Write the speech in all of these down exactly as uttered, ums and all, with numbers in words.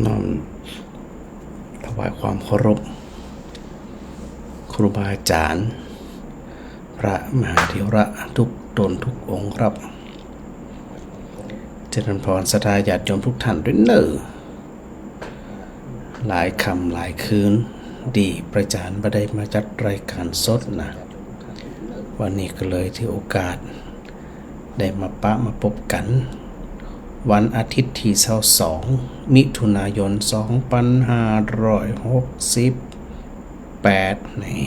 น้อมถวายความเคารพ ครูบาอาจารย์ พระมหาเถระทุกตนทุกองค์ครับ เจริญพรศรัทธาญาติโยมทุกท่านด้วยเน่อ หลายค่ำหลายคืน ตี้พระอาจารย์บ่ได้มาจัดรายการสดนะ วันนี้ก็เลยถือโอกาส ได้มาปะมาปบกั๋น วันอาทิตย์ตี้ซาวสอง มิถุนายน สองปันห้าร้อยหกสิบแปด นี่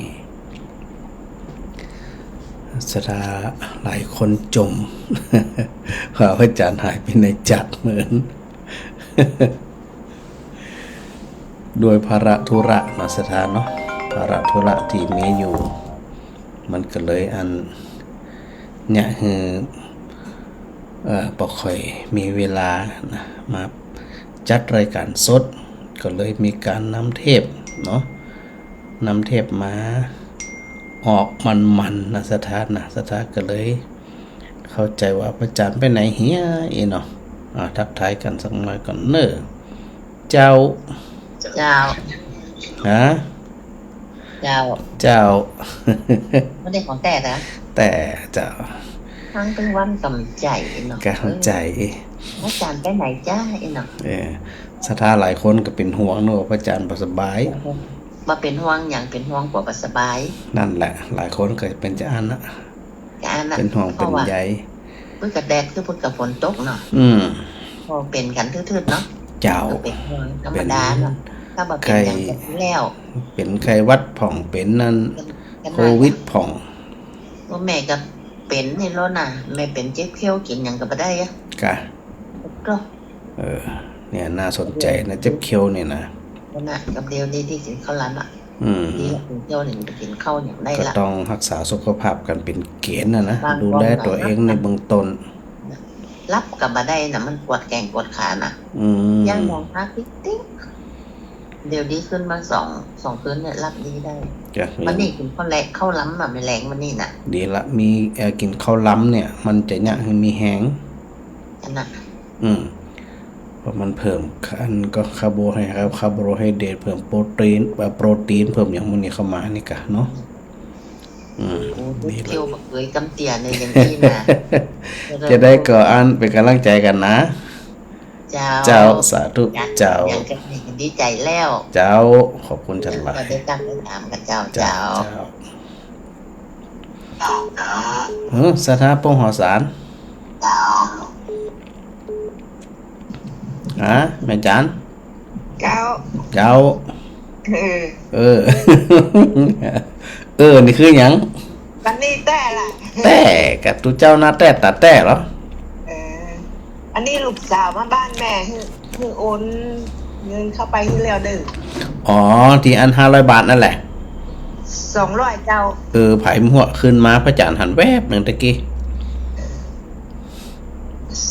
ศรัทธาหลายคนจ่ม ว่าพระอาจารย์หายไปไหนจากเหมือน ด้วยภาระธุระเนาะศรัทธาเนาะ ภาระธุระตี้มีอยู่ มันก็เลยอัน เยียะหื้อ เอ่อ บ่ค่อยมีเวลานะ มาจัดรายการสด ก็เลยมีก๋านนำเทปเนาะ นำเทปมาออกมันๆ นะศรัทธานะ ศรัทธาก็เลยเข้าใจ๋ว่าพระอาจารย์ไปไหนเหียอี้เนาะ อ่า ทักทายกั๋นสักหน่อยก่อนเน่อ เจ้า เจ้า ฮะ เจ้า เจ้า บ่ได้ของแต๊เหรอ แต๊เจ้า ทั้งตึงวันกำใจ๋เนาะ กำใจ๋ เออ อาจารย์ไปไหนจ๊ะอี้เนาะ เออ ศรัทธาหลายคนก็เป๋นห่วงเนาะ ว่าพระอาจารย์บ่สบาย บ่เป๋นห่วงหยัง เป๋นห่วงกั๋วบ่สบาย นั่นแหละ หลายคนก็เป๋นจาอั้นนะ จาอั้นนะ เป๋นห่วงเป๋นใย เพราะว่าเปิ้นก็แดด คือเปิ้นก็ฝนตกเนาะ อืม ก็เป๋นกั๋นทื่อๆ เนาะ เจ้า ก็เป๋นห่วงธรรมดาเนาะ เป๋น ถ้าบ่เป๋นหยังก็ดีแล้ว ไข้ เป๋นไข้หวัดพ่อง เป๋นนั่น เป๋น โควิดพ่อง ว่าแม่ก็เป๋นนี่แล้วนะ แม่เป๋นเจ็บเขี้ยว กิ๋นหยังก็บ่ได้อะ กะ โอ้ เออ เนี่ยน่าสนใจ๋นะ เจ็บเขี้ยวเนี่ยนะ นั่นน่ะ กับเดี๋ยวนี้ตี้กิ๋นข้าวหลามอะ อืม ตี้กิ๋นเขี้ยวนี่ กิ๋นข้าวหยังได้ละ ก็ต้องฮักษาสุขภาพกั๋นเป๋นเก๋ณฑ์นะนะ บางคน ดูแลตั๋วเองในเบื้องต้น หลับก็บ่ได้นะ มันปวดแข้งปวดขานะ อืม ยังมองหาติ๊กๆ เดี๋ยวดีขึ้นมาสอง สองคืนเนี่ย หลับดีได้ จ้ะ วันนี้กิ๋นข้าวแลง ข้าวหลามอะ แม่แลงวันนี้น่ะ ดีละ มี เอ่อ กิ๋นข้าวหลามเนี่ย มันจะเยียะหื้อมีแฮง อันน่ะ อืม เพราะมันเพิ่ม อันก็คาร์โบไฮ คาร์โบไฮเดรต เพิ่มโปรตีน เอ่อ โปรตีน เพิ่มหยังหมู่นี้เข้ามานี่กะเนาะ อืม โอ้ นี่แหละ เขี้ยวบักเขยกำเตี้ยเนี่ยอย่างนี้นะ จะได้ก็อันเป๋นก๋ำลังใจ๋กั๋นนะ เจ้า เจ้า สาธุ เจ้า อย่างก็ดีใจ๋แล้ว เจ้า ขอบคุณจันหลาย ก็ได้ตั้งคำถามกับเจ้า เจ้า เจ้า เจ้า เออ ศรัทธาโป้งหอสาร เจ้า ฮะ แม่จัน เจ้า เจ้า เออ เออ เออ นี่คือหยัง วันนี้แต๊ละ แต๊ กะตุ๊เจ้าหน้าแต๊ต๋าแต๊เหรอ เออ อันนี้ลูกสาวมาบ้านแม่ หื้อ หื้อโอนเงินเข้าไปหื้อแล้วเด้อ อ๋อ ตี้อันห้าร้อยบาทนั่นแหละ สองร้อยเจ้า เออ ไผมั่วขึ้นมา พระอาจารย์หันแวบหนึ่งตะกี้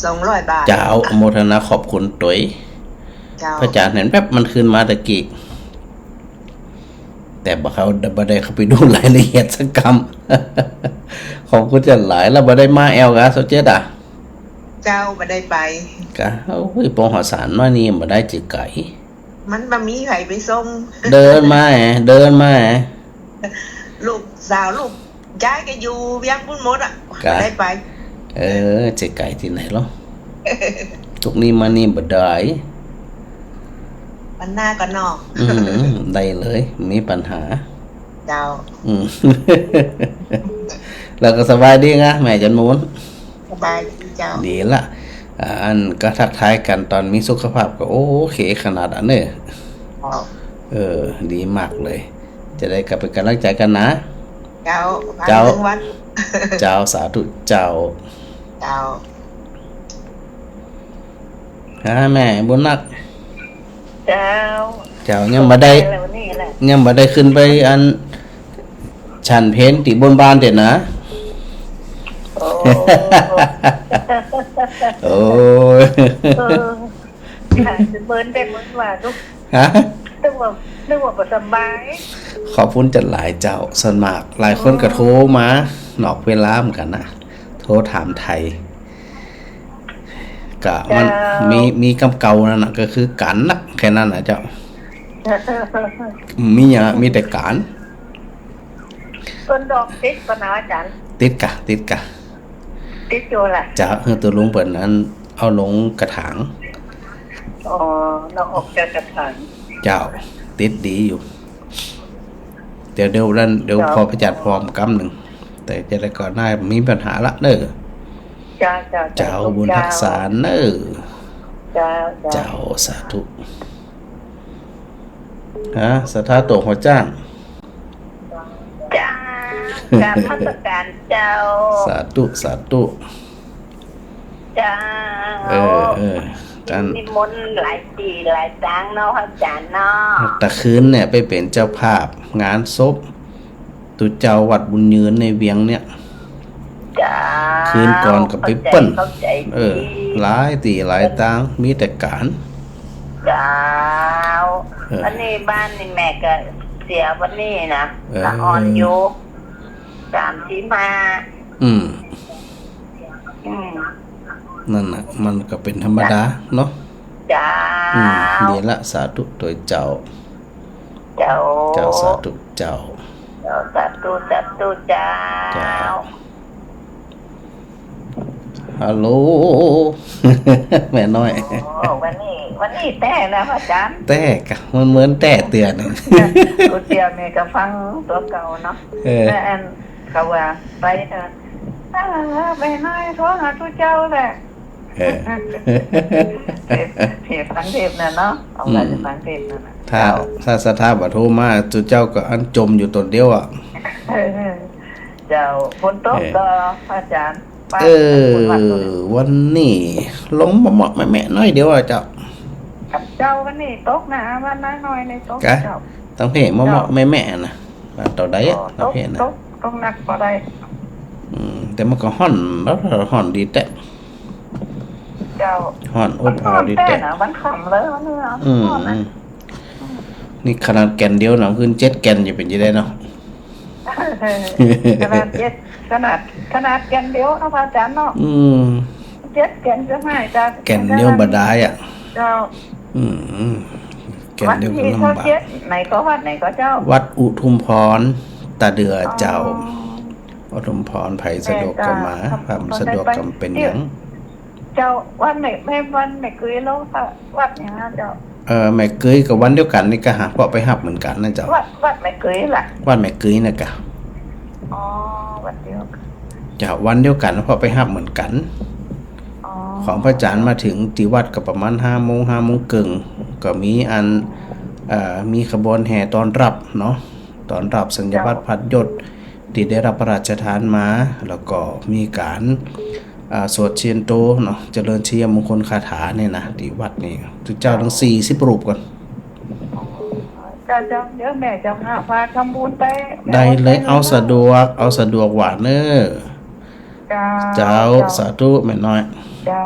สองร้อยบาท เจ้า อนุโมทนาขอบคุณตวย เจ้า พระอาจารย์หันแวบมันขึ้นมาตะกี้ แต่บ่เข้า บ่ได้เข้าไปดูรายละเอียดสักกำ ขอบคุณจันหลาย แล้วบ่ได้มาแอลกา สมเจตอ่ะ เจ้า บ่ได้ไป กะ โอ้ย โป้งหอสารมานี่บ่ได้จื้อไก๋ มันบ่มีใผไปส่ง เดินมาแหม เดินมาแหม ลูกสาวลูก ย้ายก็อยู่เวียงปุ้นหมดอะ กะ ได้ไป เออ จะไก๋ตี้ไหนลอ ตุ๊กนี้มานี่บ่ได้ วันหน้าก็เนาะ อืม ได้เลย บ่มีปัญหา เจ้า อืม แล้วก็สบายดีนะ แม่จันมูน สบายดีเจ้า ดีละ อ่า อันก็ทักทายกั๋นต๋อนมีสุขภาพก็โอเคขนาดอันเน่อ เจ้า เออ ดีมากเลย จะได้กลับไปก๋ำลังใจ๋กั๋นนะ เจ้า เจ้า วันหนึ่งวัน เจ้า สาธุ เจ้า เจ้า ฮะ แม่บุญนัก เจ้า เจ้า ยังบ่ได้ แล้วนี่แหละ ยังบ่ได้ขึ้นไปอัน ฉันเพลตี้บนบ้านเด็ดนะ โอ้ โอ้ย เออ ค่ะ เมินได้เมินว่าลูก ฮะ นึกว่า นึกว่าบ่สบาย ขอบคุณจันหลายเจ้า ส่วนมาก หลายคนก็โทรมา นอกเวลาเหมือนกั๋นนะ โทรถามไถ่ ก กะมัน เจ้า มี มีกำเก่านั่นน่ะ ก็คือก๋านนักแค่นั้นน่ะเจ้า มีอะ มีแต่ก๋าน ต้นดอกติดปะนะอาจ๋ารย์ ติดกะ ติดกะ ติดอยู่ล่ะ จะหื้อตุ๊ลุงเปิ้นอันเอาลงกระถาง อ๋อ เอาออกจากกระถาง เจ้า ติดดีอยู่ เดี๋ยว เดี๋ยวนั้น เดี๋ยว เจ้า พอพระอาจ๋ารย์พร้อมกำนึ่ง แต่จะได้ก่อนหน้ามีปัญหาละเน่อ เจ้า เจ้า เจ้า เจ้า บุญฮักษาเน่อ เจ้า เจ้า เจ้า สาธุ ฮะ ศรัทธาตั๋วหัวจ้าง เจ้า กราบนมัสการเจ้า สาธุ สาธุ เจ้า เออ เออ อัน นิมนต์หลายตี้หลายตางเนาะ พระอาจ๋ารย์เนาะ ตะคืนเนี่ยไปเป๋นเจ้าภาพงานศพตุ๊เจ้าวัดบุญยืนในเวียงเนี่ย เจ้า คืนก่อนก็ไปเปิ้น เข้าใจ๋ เข้าใจ๋ เออ ดี หลายตี้หลายตาง มีแต่ก๋าน เจ้า เออ อันนี้บ้านนี่แม่ก็เสียวันนี้นะ เออ ละอ่อนอยู่ สามสิบห้า อืม อืม นั่นน่ะ มันก็เป๋นธรรมดาเนาะ เจ้า อืม ดีละ สาธุ ตั๋วเจ้า เจ้า เจ้า สาธุ เจ้า เจ้า สาธุ สาธุ เจ้า เจ้า ฮัลโหล แม่น้อย โอ้ วันนี้ วันนี้แต๊นะพระอาจ๋ารย์ แต๊กะ มันเหมือนแต๊เตื้อนึ่ง กูเตียแม่ก็ฟังตั๋วเก่าเนาะ เออ แต่อัน เขาว่าไปเถอะ อ่า แม่น้อยโทรหาตุ๊เจ้าแหละ เออ เทป เทปฟังเทปน่ะเนาะ เอาไว้ อืม ฟังเทปนั่นน่ะ ถ้า เจ้า ถ้าศรัทธาบ่โทรมา ตุ๊เจ้าก็อันจมอยู่ต๋นเดียวอะ เออ เจ้า ฝนตก เออ ก็พระอาจ๋ารย์ เออ วันนี้ลงเหมาะๆแมะๆหน้อยเดียวอะเจ้า กับเจ้าวันนี้ตกนะ วันน้อยๆนี่ตก กะ เจ้า ตังเพ่เหมาะๆแมะๆนะ ว่าเต้าใดอะ อ๋อ ตังเพ่นะ ตก ตก ตกหนักบ่ได้ อืม แต่มันก็ฮ้อน แล้วฮ้อนดีแต๊ เจ้า ฮ้อนอบอ้าวดีแต๊ ฮ้อนแต๊นะ วันค่ำเลยวันนี้นะ อืม ฮ้อนนะ อืม นี่ขนาดแก่นเดียวนะ ขึ้นเจ็ดแก่นจะเป๋นจะไดเนาะ ขนาดเจ็ด ขนาด ขนาดแก่นเดียวเนาะพระอาจ๋ารย์เนาะ อืม เจ็ดแก่นจะหายจาก แก่นเดียวบ่ได้อะ เจ้า อืม แก่นเดียวก็ลำบาก วัดที่เท่าเจ็ดไหนก็วัดไหนก็เจ้า วัดอุทุมพรตาเดือเจ้า อ๋อ อุทุมพร ใผสะดวกก็มา ใผบ่สะดวกก็บ่เป๋นหยัง เจ้า วันแม่ แม่ วันแม่เกยแล้วก็วัดหยังนะเจ้า เออ แม่เกยก็วันเดียวกั๋นนี่กะหา เพราะไปฮับเหมือนกั๋นนะเจ้า วัด วัดแม่เกยล่ะ วัดแม่เกยน่ะกะ อ๋อ วัดเดียวกั๋น เจ้า วันเดียวกั๋น เพราะไปฮับเหมือนกั๋น อ๋อ ของพระอาจ๋ารย์มาเถิงตี้วัดก็ประมาณห้าโมง ห้าโมงเกิ่ง ก็มีอัน เอ่อ มีขบวนแห่ต้อนรับเนาะ ต้อนรับสัญญาบัตร เจ้า พัดยศ ตี้ได้ฮับพระราชทานมา แล้วก็มีก๋าน อ่า สวดเชียนโตเนาะ เจริญชัยมงคลคาถาเนี่ยนะ ตี้วัดนี่ ตุ๊เจ้าตังสี่สิบรูปก่อน เจ้า เจ้า เดี๋ยวแม่จะพา พาทำบุญไป ได้เลย เอาสะดวก เอาสะดวกว่าเน่อ เจ้า เจ้า เจ้า สาธุแม่น้อย เจ้า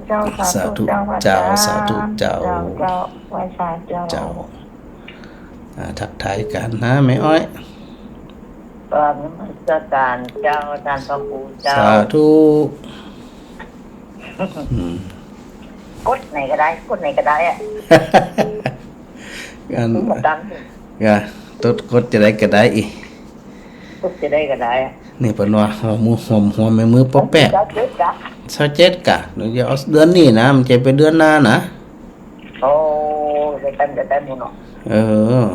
เจ้า สาธุ สาธุ เจ้า เจ้า สาธุ เจ้า เจ้า เจ้า ไหว้สาเจ้า เจ้า อ่า ทักทายกั๋นนะแม่อ้อย กราบนมัสการเจ้า ต้านพระครูเจ้า สาธุ อืม กดไหนก็ได้ กดไหนก็ได้อะ อัน กดตาม กะ ตดกดจะได้ก็ได้อีก กดจะได้ก็ได้อะ นี่เปิ้นว่า หัวหมู่ หัว หัวแม่มือปอแป๊บ ซาวเจ็ดกะ ซาวเจ็ดกะ เดี๋ยวเอาเดือนนี้นะ มันจะไปเดือนหน้านะ โอ้ ได้เต็ม ได้เต็มหมดเนาะ เออ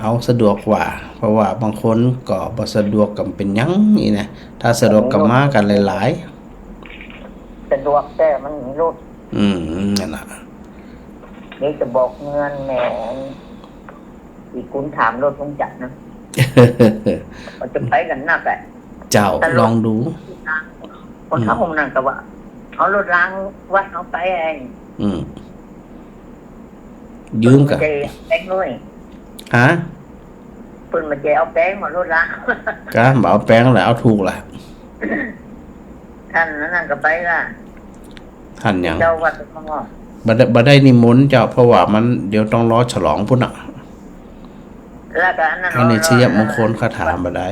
เอาสะดวกกว่า เพราะว่าบางคนก็บ่สะดวกก็บ่เป๋นหยังนี่นะ ถ้าสะดวกก็มากั๋นหลายๆ สะดวกแต่มันมีรถ อืม นั่นน่ะ เดี๋ยวจะบอกเฮือนแม่ ตี้กุนถามรถลุงจักรนะ ว่าจะไปกั๋นนักอะ เจ้า ลองดู คนเข้าห้องนั่นก็ว่า เอารถรางวัดเอาไปเอง อืม ยืมกะ เปิ้นบ่ใจ้แปงเลย ฮะ เปิ้นบ่ใจ้เอาแปง เอารถราง กะ บ่เอาแปงแหละ เอาถูกแหละ ท่านนั้นก็ไปละ ท่านหยัง เจ้าวัดหม้อ บ่ได้ บ่ได้นิมนต์เจ้า เพราะว่ามัน เดี๋ยวต้องรอฉลองพุ้นน่ะ แล้วก็อันนั้น อันนี้ เนาะ ชัยมงคลคาถาบ่ได้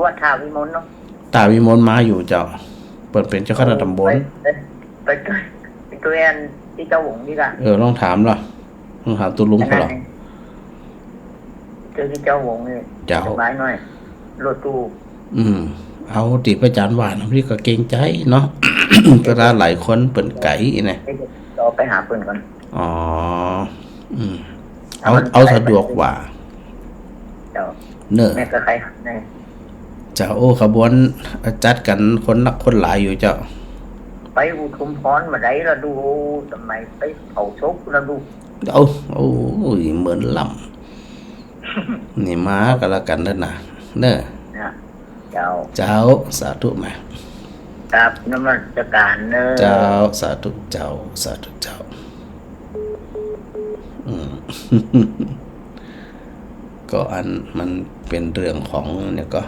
วัดท่าวิมลเนาะ ท่าวิมลมาอยู่เจ้า เปิ้นเป๋นเจ้าคณะตำบล ไป ไป ไป ตวยอันตี้เจ้าวงนี่ก่ะ เออ ลองถามล่ะ ลองถามตุ๊ลุงเขาล่ะ อันนั้นนี่ ตวยตี้เจ้าวงนี่ เจ้า สบายหน้อย รถตู้ อืม เอาตี้พระอาจารย์ว่านะ พี่ก็เกรงใจ๋เนาะ ก็ถ้าหลายคนเปิ้นไก๋นะ เดี๋ยวไปหาเปิ้นก่อน อ๋อ อืม เอา เอาสะดวกกว่า เจ้า เนอะ แม่ก็ใครหาแน่ เจ้า โอ้ ขบวนจัดกั๋นคนนักคนหลายอยู่เจ้า ไปอุทุมพรบ่ได้ละดู สมัยไปเผาศพละดู เอา โอ้ย เหมือนลำ นี่มาก็แล้วกั๋นเด้อนะ เนอะ นะ เจ้า เจ้า สาธุมา ครับ นมัสการเนอะ เจ้า สาธุเจ้า สาธุเจ้า อืม ก็อันมันเป๋นเรื่องของเนี่ยก็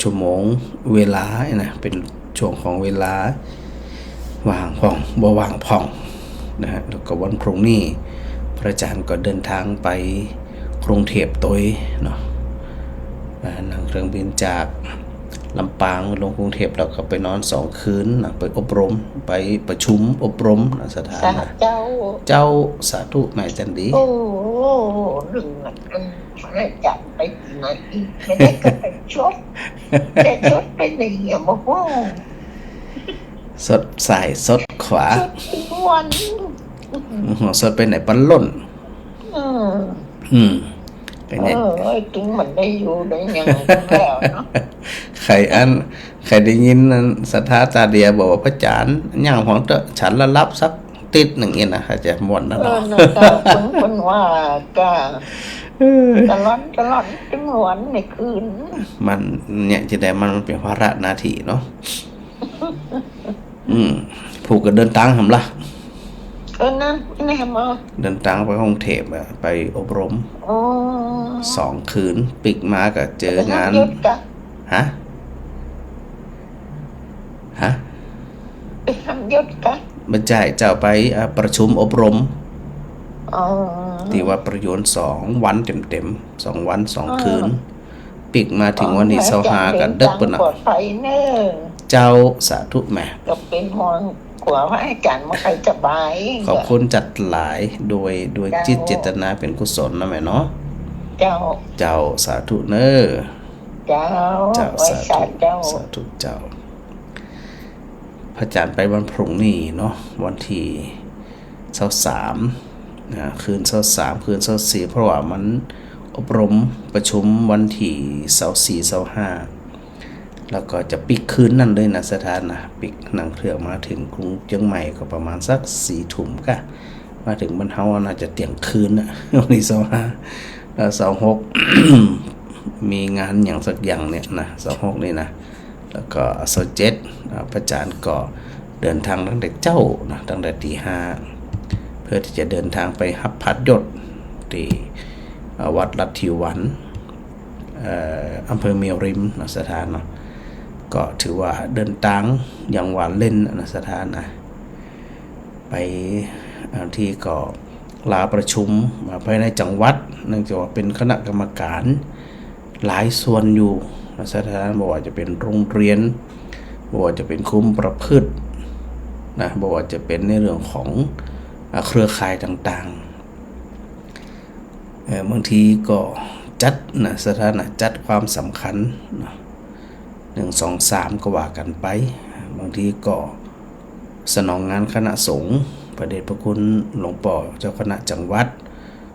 ชั่วโมงเวลานะ เป๋นช่วงของเวลาว่างพ่อง บ่ว่างพ่องนะฮะ แล้วก็วันพรุ่งนี้พระอาจารย์ก็เดินทางไปกรุงเทพฯตวยเนาะ อ่า นั่งเครื่องบินจากลำปางลงกรุงเทพฯ แล้วก็ไปนอนสองคืนนะ ไปอบรม ไปประชุมอบรมนะ สถานะ เจ้า เจ้า สาธุ แม่จันดี โอ้ ลืมละ อืม พระอาจารย์ไปตี้ไหน ไม่ได้ก็ไปชด แต่ชดไปไหนอะ บ่ฮู้ ชดซ้ายชดขวา ชดตี้วัน อืม ชดไปไหนปะล่น อืม อืม ก็เนี่ย เออ ไอ้ตึงมันได้อยู่ได้หยังแล้วเนาะ ใครอัน ใครได้ยินนั้น ศรัทธาตาเดียบอกว่า พระอาจารย์ ย่างของเต๊อะ ฉันละหลับสัก ติ๊ดนึ่งเนี่ยนะ อาจจะม่วนนะ เออ เนาะ นะ เจ้า เปิ้น เปิ้นว่า ก็ เออ ตะล่อน ตะล่อน ตึงหวนในคืน มันเนี่ย จะได้ มันเป๋นภาระหน้าตี้เนาะ อืม ผู้ก็เดินตางหำละ เออ นะ แน่มา เดินตางไปกรุงเทพฯอะ ไปอบรม อ๋อ สองคืน ปิ๊กมาก็เจองาน ไปทำยศกะ ฮะ ฮะ ไปทำยศกะ บ่ใจ้เจ้า ไป อ่า ประชุมอบรม อ๋อ ตี้วัดประยูรสองวันเต็มๆ สองวันสองคืน อ๋อ ปิ๊กมาเถิงวันตี้ซาวห้าก็เดิกปุ้นน่ะ ปลอดภัยเน่อ เจ้า สาธุแม่ ก็เป๋นห่วง กั๋วพระอาจารย์บ่ค่อยสบาย ขอบคุณจัดหลาย โดย โดย เจ้า จิตเจตนาเป๋นกุศลนะแม่เนาะ เจ้า เจ้า สาธุเน่อ เจ้า เจ้า ไหว้สา สาธุ เจ้า สาธุเจ้า พระอาจารย์ไปวันพรุ่งนี้เนาะ วันตี้ซาวสาม นะ คืนซาวสาม คืนซาวสี่ เพราะว่ามันอบรมประชุมวันตี้ซาวสี่ ซาวห้า แล้วก็จะปิ๊กคืนนั้นเลยนะ ศรัทธานะ ปิ๊กนั่งเครื่องมาเถิงกรุงเจียงใหม่ก็ประมาณสักสี่ทุ่มกะ มาเถิงบ้านเฮาน่าจะเตี้ยงคืนน่ะ วันตี้ซาวห้า แล้วซาวหก มีงานหยังสักอย่างเนี่ยนะ ซาวหกนี่นะ แล้วก็ซาวเจ็ด อ่า พระอาจารย์ก็เดินตางตั้งแต่เจ๊านะ ตั้งแต่ตี๋ห้า เพื่อตี้จะเดินตางไปฮับผาดยศตี้ อ่า วัดลัทธิวัน เอ่อ อำเภอแม่ริมเนาะ ศรัทธาเนาะ ก็ถือว่าเดินตางอย่างว่าเล่นนะ ศรัทธานะ ไป อ่า ตี้ก็ลาประชุม อ่า ภายในจังหวัด เนื่องจากว่าเป๋นคณะกรรมการหลายส่วนอยู่นะ ศรัทธา บ่ว่าจะเป๋นโรงเรียน บ่ว่าจะเป๋นคุมประพฤตินะ บ่ว่าจะเป๋นในเรื่องของ อ่า เครือข่ายต่างๆ เอ่อ บางทีก็จัดนะ ศรัทธานะ จัดความสำคัญเนาะ หนึ่ง สอง สาม ก็ว่ากั๋นไป บางทีก็สนองงานคณะสงฆ์ พระเดชพระคุณหลวงป้อเจ้าคณะจังหวัด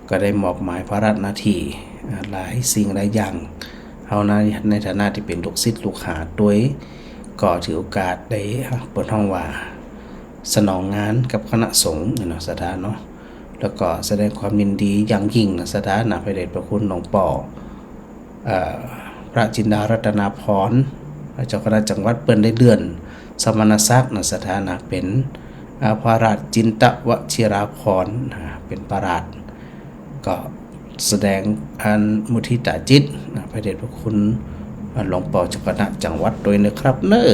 ก็ได้มอบหมายภาระหน้าตี้ อ่า หลายสิ่งหลายอย่าง เฮาใน ในฐานะตี้เป๋นลูกศิษย์ลูกหาตวย ก็ถือโอกาสได้ อ่า เปิ้นฮ้องว่า สนองงานกับคณะสงฆ์เนาะ ศรัทธาเนาะ แล้วก็แสดงความยินดีอย่างยิ่งนะ ศรัทธานะ พระเดชพระคุณหลวงป้อ เอ่อ พระจินดารัตนาภรณ์ เจ้าคณะจังหวัดเปิ้นได้เลื่อนสมณศักดิ์นะ ศรัทธานะ เป๋น อ่า พระราชจินตวชิราภรณ์นะ เป๋นพระราช ก็แสดงอันมุทิตาจิตนะ พระเดชพระคุณ อ่า หลวงป้อเจ้าคณะจังหวัดตวยนะครับเน่อ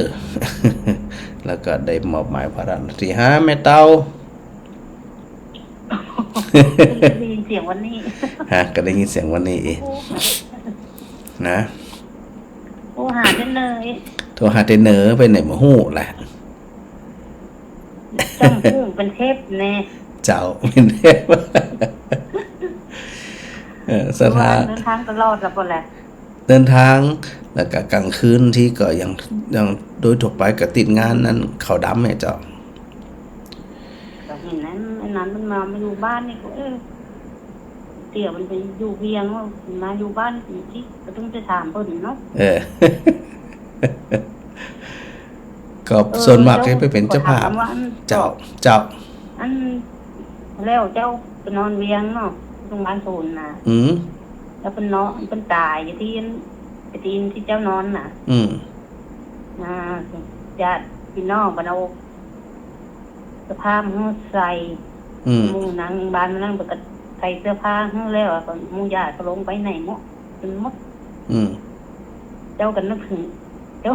แล้วก็ได้มอบหมายภาระหน้าตี้ หาแม่เต้า ได้ยินเสียงวันนี้ ฮะ ก็ได้ยินเสียงวันนี้อีก โอ้ นะ โทรหาเต้าเน่อ โทรหาเต้าเน่อไปไหนบ่ฮู้แหละ จ้องพุ่งเป๋นเทปแน่ เจ้า เป๋นเทป เออ ศรัทธา เดินตางตลอดแล้วก็แหละ เดินตาง แล้วก็ก๋างคืนตี้ก็ยัง ยังโดยทั่วไปก็ติดงานนั้น ขาวดำแหมเจ้า ก็หันอัน อันนั้นมันมา มาอยู่บ้านนี่ก็ เออ เตี้ยมันไปอยู่เวียง มาอยู่บ้านนี่ตี้ก็ต้องไปถามเปิ้นเนาะ เออ ก็ เออ ส่วนมาก เจ้า จะไปเป๋นเจ้าภาพ ขอถามว่าอัน เจ้า เจ้า อัน แล้วเจ้าไปนอนเวียงเนาะ โรงพยาบาลศูนย์น่ะ อืม แล้วเปิ้นเนาะ เปิ้นต๋ายอยู่ตี้ ตี้ตี้เจ้านอนน่ะ อืม อ่า ญาติพี่น้องเปิ้นเอา เสื้อผ้ามาหื้อใส่ อืม หมู่นางบ้านมานั่งเปิ้นก็ใส่เสื้อผ้าหื้อแล้วอะ ก็หมู่ญาติก็ลงไปไหนหมด จนหมด อืม เจ้าก็นึกเถิง เจ้า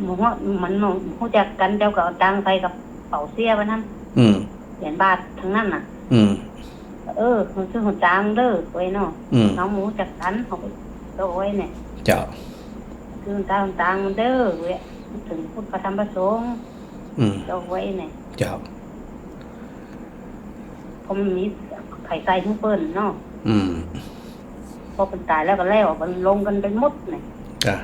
หมู่ฮอด มันฮู้จักกั๋น เจ้าก็เอาตังค์ใส่กระเป๋าเสื้อไว้นั้น อืม เหรียญบาทตังนั้นน่ะ อืม เออ มันซื้อหนตางเด้อ ไว้เนาะ อืม เฮาบ่ฮู้จักกั๋น เฮาก็ ก็ไว้เนี่ย เจ้า ซื้อหนตาง หนตางมันเด้อ ไว้ นึกเถิงพุทธพระธรรมพระสงฆ์ อืม เจ้าไว้เนี่ย เจ้า เพราะมันมีใผใส่หื้อเปิ้นเนาะ อืม พอเปิ้นต๋ายแล้วก็แล้ว มันลงกั๋นไปหมดเนี่ย จ้ะ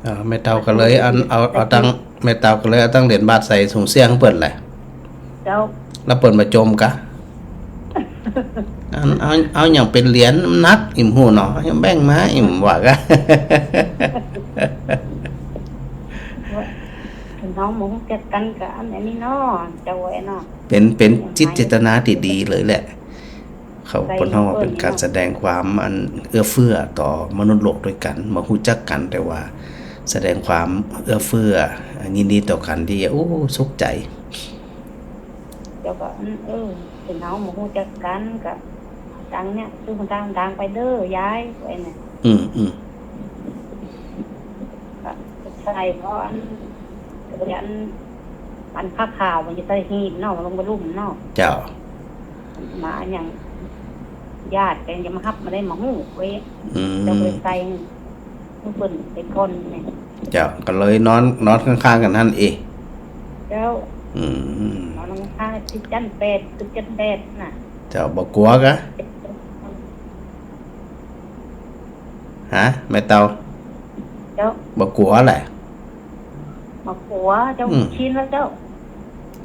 อ่า แม่เฒ่าก็เลยอัน เอา เอาตังค์ แม่เฒ่าก็เลยเอาตังค์เหรียญบาทใส่ถุงเสื้อหื้อเปิ้นแหละ เจ้า แล้วเปิ้นบ่จ่มกะ อัน เอา เอาหยังเป๋นเหรียญหนัก อิ่มฮู้เนาะ ยังแบ่งมา อิ่มว่ากะ เฮาบ่ฮู้จักกั๋นกะอันนี้เนาะ เจ้าไว้เนาะ เป๋น เป๋นจิตเจตนาตี้ดีเลยแหละ เขา ใส่ เปิ้นฮ้องว่าเป๋นก๋านแสดงความอันเอื้อเฟื้อต่อมนุษย์โลกตวยกั๋น บ่ฮู้จักกั๋น แต่ว่าแสดงความเอื้อเฟื้อ ยินดีต่อกั๋นตี้ โอ้ สุขใจ๋ เจ้าก็ อืม เออ เถิงเฮาบ่ฮู้จักกั๋นก็ ตังค์เนี่ย ซื้อหนตาง หนตางไปเด้อ ยาย ไว้เนี่ย อืม อืม ก็ใส่ เพราะอัน อัน อันผ้าขาวมันอยู่ใต้หีบเนาะ มันลงบ่ลุ่มเนาะ เจ้า มาอันหยัง ญาติก็ยังมาฮับมาได้มาฮู้เว้ย อืม เจ้าก็เลยใส่หื้อเปิ้นไปก่อนเนี่ย เจ้า ก็เลยนอน นอนข้างๆ กั๋นหั้นเอง เจ้า อืม นอนข้างๆ ตึกจั๊นแปด ตึกจั๊นแปดน่ะ เจ้า บ่กั๋วกะ ฮะ แม่เฒ่า เจ้า บ่กั๋วแหละ บ่กั๋วเจ้า อืม ชินแล้วเจ้า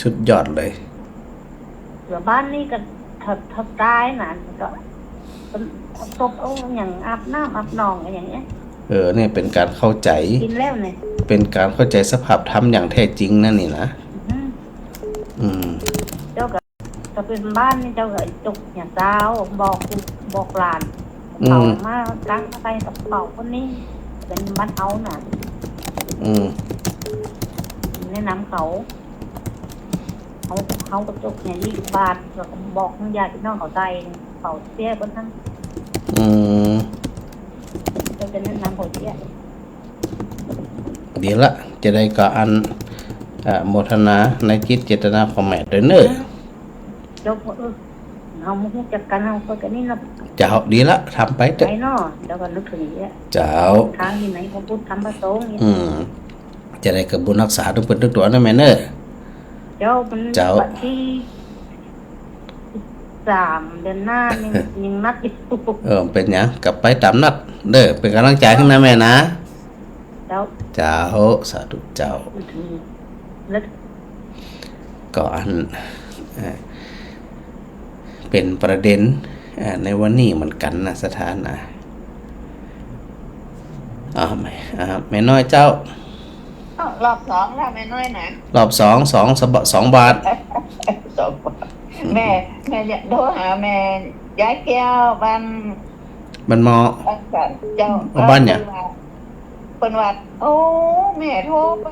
สุดยอดเลย เสือบ้านนี่ก็ถ้า ถ้าต๋ายน่ะ ก็เอาศพเอาหยังอาบน้ำอาบหนองอะหยังเนี้ย เออ เนี่ยเป๋นก๋านเข้าใจ๋ กิ๋นแล้วเนี่ย เป๋นก๋านเข้าใจ๋สภาพธรรมอย่างแท้จริงนั่นนี่นะ อืม อืม เจ้าก็ ถ้าเป๋นบ้านนี่เจ้าก็จุกเนี่ยเจ้า บอก บอกหลาน อืม เขามาตั้งใส่กระเป๋าคนนี้ เป๋นบ้านเฮาน่ะ อืม แนะนำเขา เขา เขาก็จุกเนี่ยยี่สิบบาท แล้วก็บอกญาติพี่น้องเขาใส่กระเป๋าเสี้ยคนนั้น อืม ก็จะแนะนำเขาเสี้ย ดีละ จะได้ก็อัน เอ่อ โมทนาในจิตเจตนาของแม่ตวยเน่อ เจ้า เออ เฮาบ่ฮู้จักกั๋น เฮาก็กั๋นนี่เนาะ เจ้า ดีละ ทำไปเต๊อะ ไปเนาะ เดี๋ยวก็นึกเถิงเนี่ย เจ้า ทางตี้ไหนก็พุทธธรรมพระสงฆ์เนี่ย อืม จะได้ก็บุญฮักษาตึงเปิ้นตึงตั๋วนะแม่เน่อ เจ้า มัน เจ้า วันตี้สามเดือนหน้านี่ ยังนัดอยู่ เออ เป๋นหยัง ก็ไปต๋ามนัดเน่อ เป๋นก๋ำลังใจ๋หื้อนะแม่นะ เจ้า เจ้า สาธุเจ้า อืม แล้ว ก็อัน เอ่อ เป๋นประเด็น เอ่อ ในวันนี้เหมือนกั๋นนะ ศรัทธานะ อ้าว แม่ อ่า แม่น้อยเจ้า อ้าว รอบสองแล้วแม่น้อยนะ รอบสอง สอง สะบะ สองบาท สองบาท อืม แม่ แม่โทรหาแม่ยายแก้วบ้าน บ้านหม้อ บ้านสันเจ้า อ๋อ บ้านเนี่ย เปิ้นว่า เปิ้นว่า โอ้ แม่โทรไป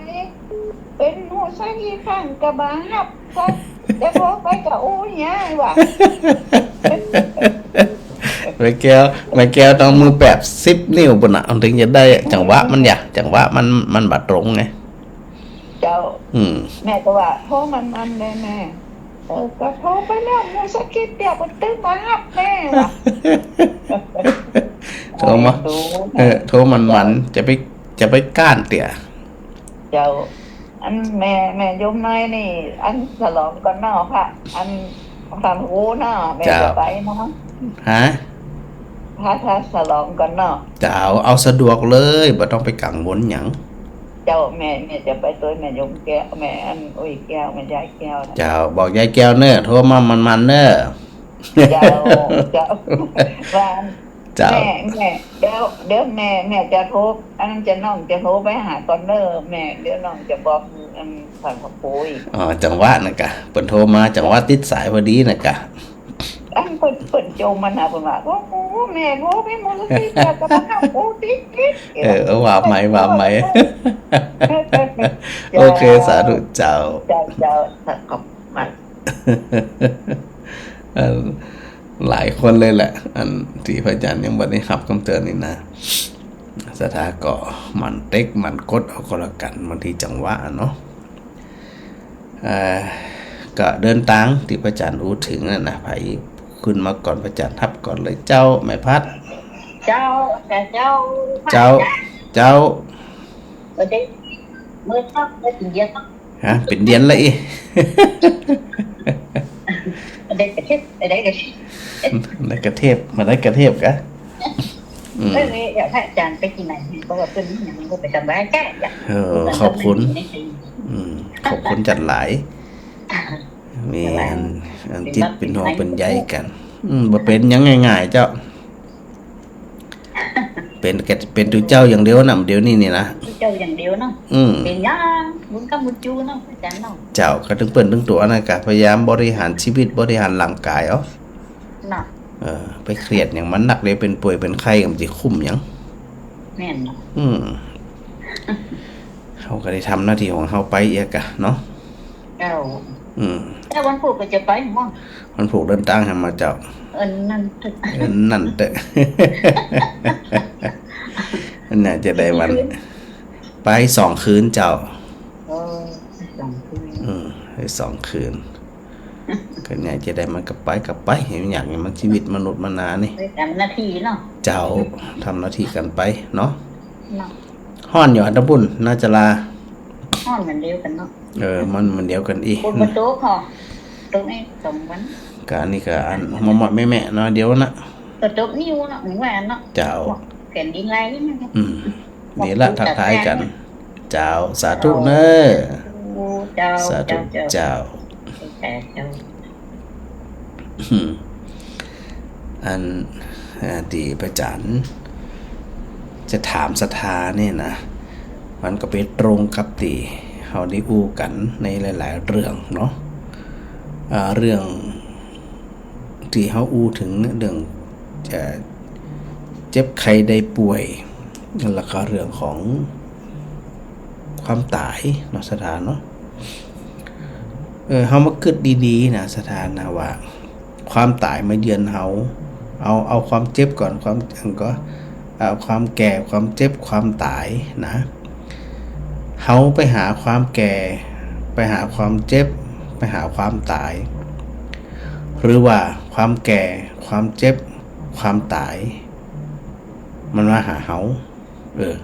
เป๋นฮู้สักกี่ครั้งก็บ่ฮับ จะโทรไปก็อู้เยียะว่ะ แม่แก้ว แม่แก้วต้องมือแปบสิบนิ้วปุ้นน่ะ มันถึงจะได้จังหวะมันหยา จังหวะมัน มันบ่ตรงไง เจ้า อืม แม่ก็ว่า โทรมันๆ เลยแม่ เออ ก็โทรไปแล้ว มูสะกิดเดียวก็ตึงมาฮับแม่ว่ะ โทรมา เออ โทรมันๆ จะไป จะไปก้านเตี้ย เจ้า อันแม่ แม่โยมน้อยนี่ อันสลองก่อนเนาะ พระ อันฟังฮูเนาะ แม่ เจ้า จะไปเนาะ ฮะ พระ พระสลองก่อนเนาะ เจ้า เอาสะดวกเลย บ่ต้องไปกังวลหยัง เจ้า แม่ แม่จะไปตวยแม่โยมแก้ว แม่อันอุ้ยแก้ว แม่ยายแก้วนะ เจ้า บอกยายแก้วเน่อ โทรมามันๆ เน่อ เจ้า เจ้า ว่า เจ้า แม่ แม่ เดี๋ยว เดี๋ยวแม่ แม่จะโทร อันนั้นจะน้องจะโทรไปหาก่อนเน่อแม่ เดี๋ยวน้องจะบอก อัน สารพระภูมิ อ๋อ จังหวะนั่นกะ เปิ้นโทรมา จังหวะติดสายพอดีนั่นกะ อันเปิ้น เปิ้นโจมมาหาเปิ้นว่า โอ้โห แม่โทรไปหมดแล้วสิ เจ้าก็มาหาโอ้ติดติด เออ เออ ว่าไหม ว่าไหม โอเค สาธุ เจ้า เจ้า เจ้า ขอบคุณมาก เอ่อ หลายคนเลยแหละ อันตี้พระอาจารย์ยังบ่ได้ฮับกำเตือนนี่นะ ศรัทธาก็หมั่นเต๊กหมั่นกดเอาก็แล้วกั๋น บางทีจังหวะอะเนาะ เอ่อ ก็เดินตางตี้พระอาจารย์อู้เถิงนั่นนะ ใผขึ้นมาก่อนพระอาจารย์ฮับก่อนเลยเจ้า แม่พัด เจ้า เจ้า เจ้า เจ้า เมื่อเช้า เมื่อเย็นเนาะ ฮะ เป๋นเดือนละอี้ ได้กระเทศ ได้กระเทศ ได้กระเทศ มาได้กระเทศกะ อืม เออ เดี๋ยวพระอาจารย์ไปตี้ไหน เพราะว่าเปิ้นนี่มันก็ไปสบายใจจ้ะ เออ ขอบคุณ อืม ขอบคุณจัดหลาย มีอัน อันจิตเป๋นห่วงเป๋นใยกั๋น อืม บ่เป๋นหยังง่ายๆ เจ้า เป๋นแก่ เป๋นตุ๊เจ้าอย่างเดียวนะ เดี๋ยวนี้นี่นะ ตุ๊เจ้าอย่างเดียวเนาะ อืม เป๋นอย่างบุญกำบุญจูเนาะ อาจารย์เนาะ เจ้า ก็ตึงเปิ้นตึงตั๋วนะ ก็พยายามบริหารชีวิต บริหารร่างกายเอา เนาะ เออ ไปเครียดหยังมันนัก เดี๋ยวเป๋นป่วยเป๋นไข้ก็บ่จะคุ้มหยัง แม่นเนาะ อืม เฮาก็ได้ทำหน้าตี้ของเฮาไปเอียกะเนาะ เจ้า อืม แต่วันพูกก็จะไปหม้อ วันพูกเดินตางหันมาเจ้า เอิ้นนั่นเต๊อะ เอิ้นนั่นเต๊อะ อันเนี้ยจะได้วัน ไปสองคืนเจ้า เออ สองคืน อืม ไปสองคืน ก็เนี่ยจะได้มันก็ไปก็ไป เห็นอย่างนี้มันชีวิตมนุษย์มนานี่ ไปต๋ามหน้าตี้เนาะ เจ้า ทำหน้าตี้กั๋นไปเนาะ เนาะ ฮ้อนอยู่อันตะบุญ นาจารา ฮ้อนเหมือนเดียวกั๋นเนาะ เออ มันเหมือนเดียวกั๋นอี้ ฝนบ่ตกเหรอ ตกนี่สองวัน กะอันนี้กะอันมอดๆ แมะๆ เนาะ เดี๋ยวนะ ก็ตกนี่เนาะ เหมือนว่าเนาะ เจ้า แผ่นดินไหวนี่นะ อืม นี่ละ ทักทายกั๋น เจ้า สาธุเน่อ เจ้า สาธุ เจ้า เจ้า เจ้า เจ้า อืม อัน อ่า ตี้พระอาจารย์จะถามศรัทธาเนี่ยนะ มันก็ไปตรงกับตี้เฮาได้อู้กั๋นในหลายๆ เรื่องเนาะ อ่า เรื่องตี้เฮาอู้เถิงเรื่อง เอ่อ เจ็บไข้ได้ป่วย แล้วก็เรื่องของความต๋ายเนาะ ศรัทธาเนาะ เออ เฮามากึ๊ดดีๆ นะ ศรัทธานะ ว่าความต๋ายมาเยือนเฮา เอา เอาความเจ็บก่อน ความ ก็ เอาความแก่ ความเจ็บ ความต๋ายนะ เฮาไปหาความแก่ ไปหาความเจ็บ ไปหาความต๋าย หรือว่าความแก่ ความเจ็บ ความต๋าย มันมาหาเฮา เออ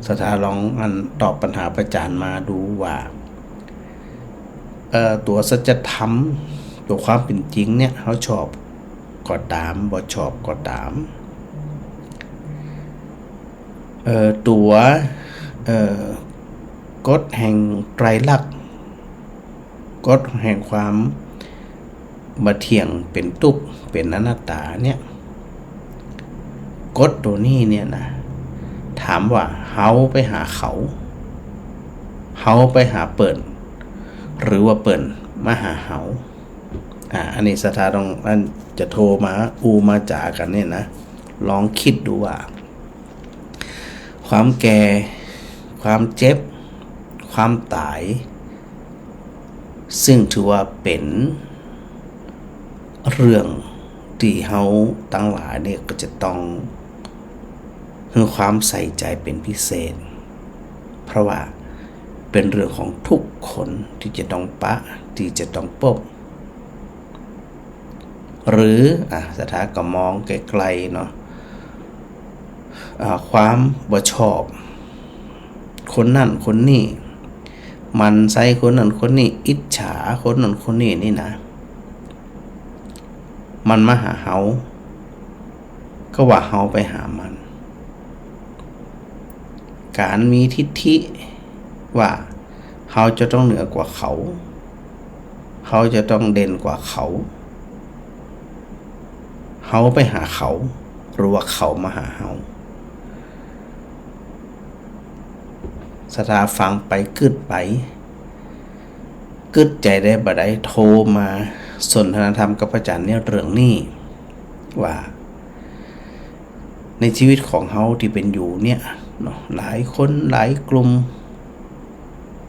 ศรัทธาลองอันตอบปัญหาพระอาจารย์มาดูว่า เอ่อ ตั๋วสัจธรรม ตั๋วความเป๋นจริงเนี่ย เฮาชอบก็ต๋าม บ่ชอบก็ต๋าม เอ่อ ตั๋ว เอ่อ กฎแห่งไตรลักษณ์ กฎแห่งความบ่เที่ยง เป๋นตุ๊กข์ เป๋นอนัตตาเนี่ย กฎตั๋วนี้เนี่ยนะ ถามว่าเฮาไปหาเขา เฮาไปหาเปิ้น หรือว่าเปิ้นมาหาเฮา อ่า อันนี้ศรัทธาต้อง อันจะโทรมาอู้มาจ๋ากั๋นเนี่ยนะ ลองกึ๊ดดูว่า ความแก่ ความเจ็บ ความต๋าย ซึ่งถือว่าเป๋นเรื่องตี้เฮาตังหลายเนี่ยก็จะต้องหื้อความใส่ใจ๋เป๋นพิเศษ เพราะว่าเป๋นเรื่องของทุกคนตี้จะต้องปะ ตี้จะต้องปบ หรือ อ่ะ ศรัทธาก็มองไกลๆ เนาะ อ่า ความบ่ชอบ คนนั้นคนนี้ หมั่นไส้คนนั้นคนนี้ อิจฉาคนนั้นคนนี้นี่นะ มันมาหาเฮา ก็ว่าเฮาไปหามัน ก๋านมีทิฏฐิว่าเฮาจะต้องเหนือกว่าเขา เฮาจะต้องเด่นกว่าเขา เฮาไปหาเขา หรือว่าเขามาหาเฮา ศรัทธาฟังไปกึ๊ดไป กึ๊ดใจ๋ได้บ่าใด โทรมาสนทนาธรรมกับพระอาจ๋ารย์ในเรื่องนี้ ว่าในชีวิตของเฮาตี้เป๋นอยู่เนี่ยเนาะ หลายคนหลายกลุ่ม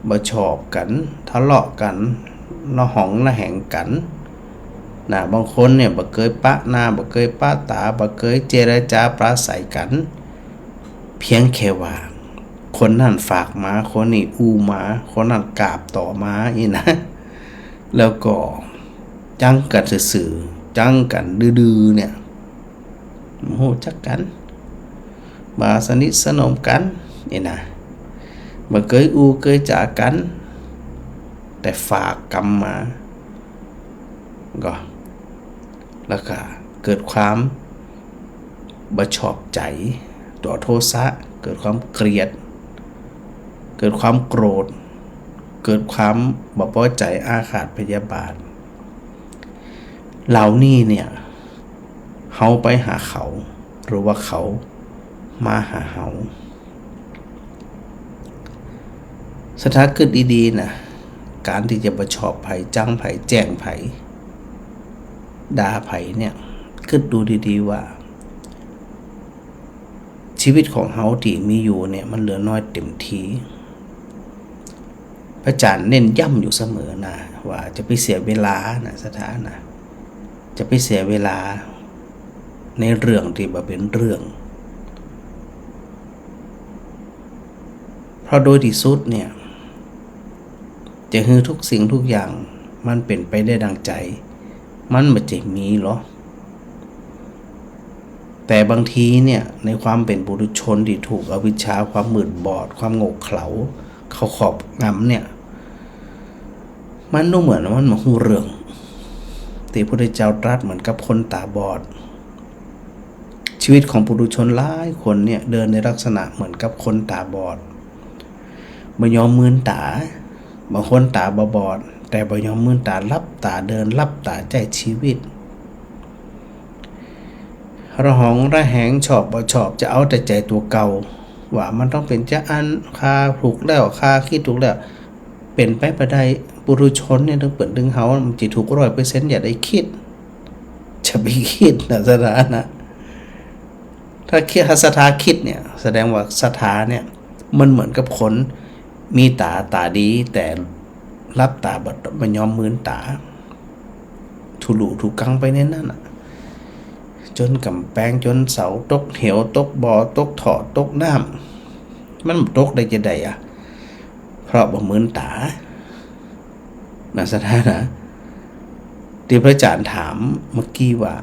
บ่ชอบกั๋น ทะเลาะกั๋น ระหองระแหงกั๋นนะ บางคนเนี่ยบ่เกยปะหน้า บ่เกยปะต๋า บ่เกยเจรจาปราศรัยกั๋น เพียงแค่ว่าคนนั้นฝากมา คนนี้อู้มา คนนั้นกราบต่อมาอี้นะ แล้วก็จั๊งกั๋นซื่อๆ จั๊งกั๋นดื้อๆ เนี่ย บ่ฮู้จักกั๋น บ่สนิทสนมกั๋นอี้นะ บ่เกยอู้เกยจ๋ากั๋น แต่ฝากกำมา ก็ แล้วก็เกิดความบ่ชอบใจ๋ ตั๋วโทสะ เกิดความเกลียด เกิดความโกรธ เกิดความบ่ปอใจ๋ อาฆาตพยาบาท เหล่านี้เนี่ย เฮาไปหาเขา หรือว่าเขามาหาเฮา ศรัทธากึ๊ดดีๆ นะ ก๋านตี้จะบ่ชอบใผ จั๊งใผ แจ้งใผ ด่าใผเนี่ย กึ๊ดดูดีๆ ว่า ชีวิตของเฮาตี้มีอยู่เนี่ย มันเหลือน้อยเต็มที พระอาจ๋ารย์เน้นย้ำอยู่เสมอนะ ว่าจะไปเสียเวลานะ ศรัทธานะ จะไปเสียเวลาในเรื่องตี้บ่เป๋นเรื่อง เพราะโดยตี้สุดเนี่ย จะหื้อทุกสิ่งทุกอย่างมันเป๋นไปได้ดั่งใจ๋ มันบ่ใจ้มีหรอก แต่บางทีเนี่ย ในความเป๋นปุถุชนตี้ถูกอวิชชา ความมืดบอด ความโง่เขลา เข้าครอบงำเนี่ย มันดูเหมือนว่ามันบ่ฮู้เรื่อง ตี้พระพุทธเจ้าตรัสเหมือนกับคนต๋าบอด ชีวิตของปุถุชนหลายคนเนี่ย เดินในลักษณะเหมือนกับคนต๋าบอด บ่ยอมมืนต๋า บางคนต๋าบ่บอด แต่บ่ยอมมืนต๋า หลับต๋าเดิน หลับต๋าใจ๊ชีวิต ระหองระแหง ชอบบ่ชอบ จะเอาแต่ใจ๋ตั๋วเก่า ว่ามันต้องเป๋นจาอั้น ข้าถูกแล้ว ข้ากึ๊ดถูกแล้ว เป๋นไปบ่ได้ ปุถุชนเนี่ย ตึงเปิ้นตึงเฮา มันจะถูกร้อยเปอร์เซ็นต์ อย่าได้กึ๊ด จะไปกึ๊ดนะ ศรัทธานะ ถ้ากึ๊ด ศรัทธากึ๊ดเนี่ย แสดงว่าศรัทธาเนี่ย มันเหมือนกับคนมีต๋า ต๋าดี แต่หลับต๋าบ่ บ่ยอมมืนต๋า ถูหลู่ถูกังไปในนั้นน่ะ จ๋นก๋ำแปง จ๋นเสาตกเหว ตกบ่อ ตกถ่อ ตกน้ำ มันตกได้จาใดอะ เพราะบ่มืนต๋า นะ ศรัทธานะ ตี้พระอาจ๋ารย์ถามเมื่อกี้ว่า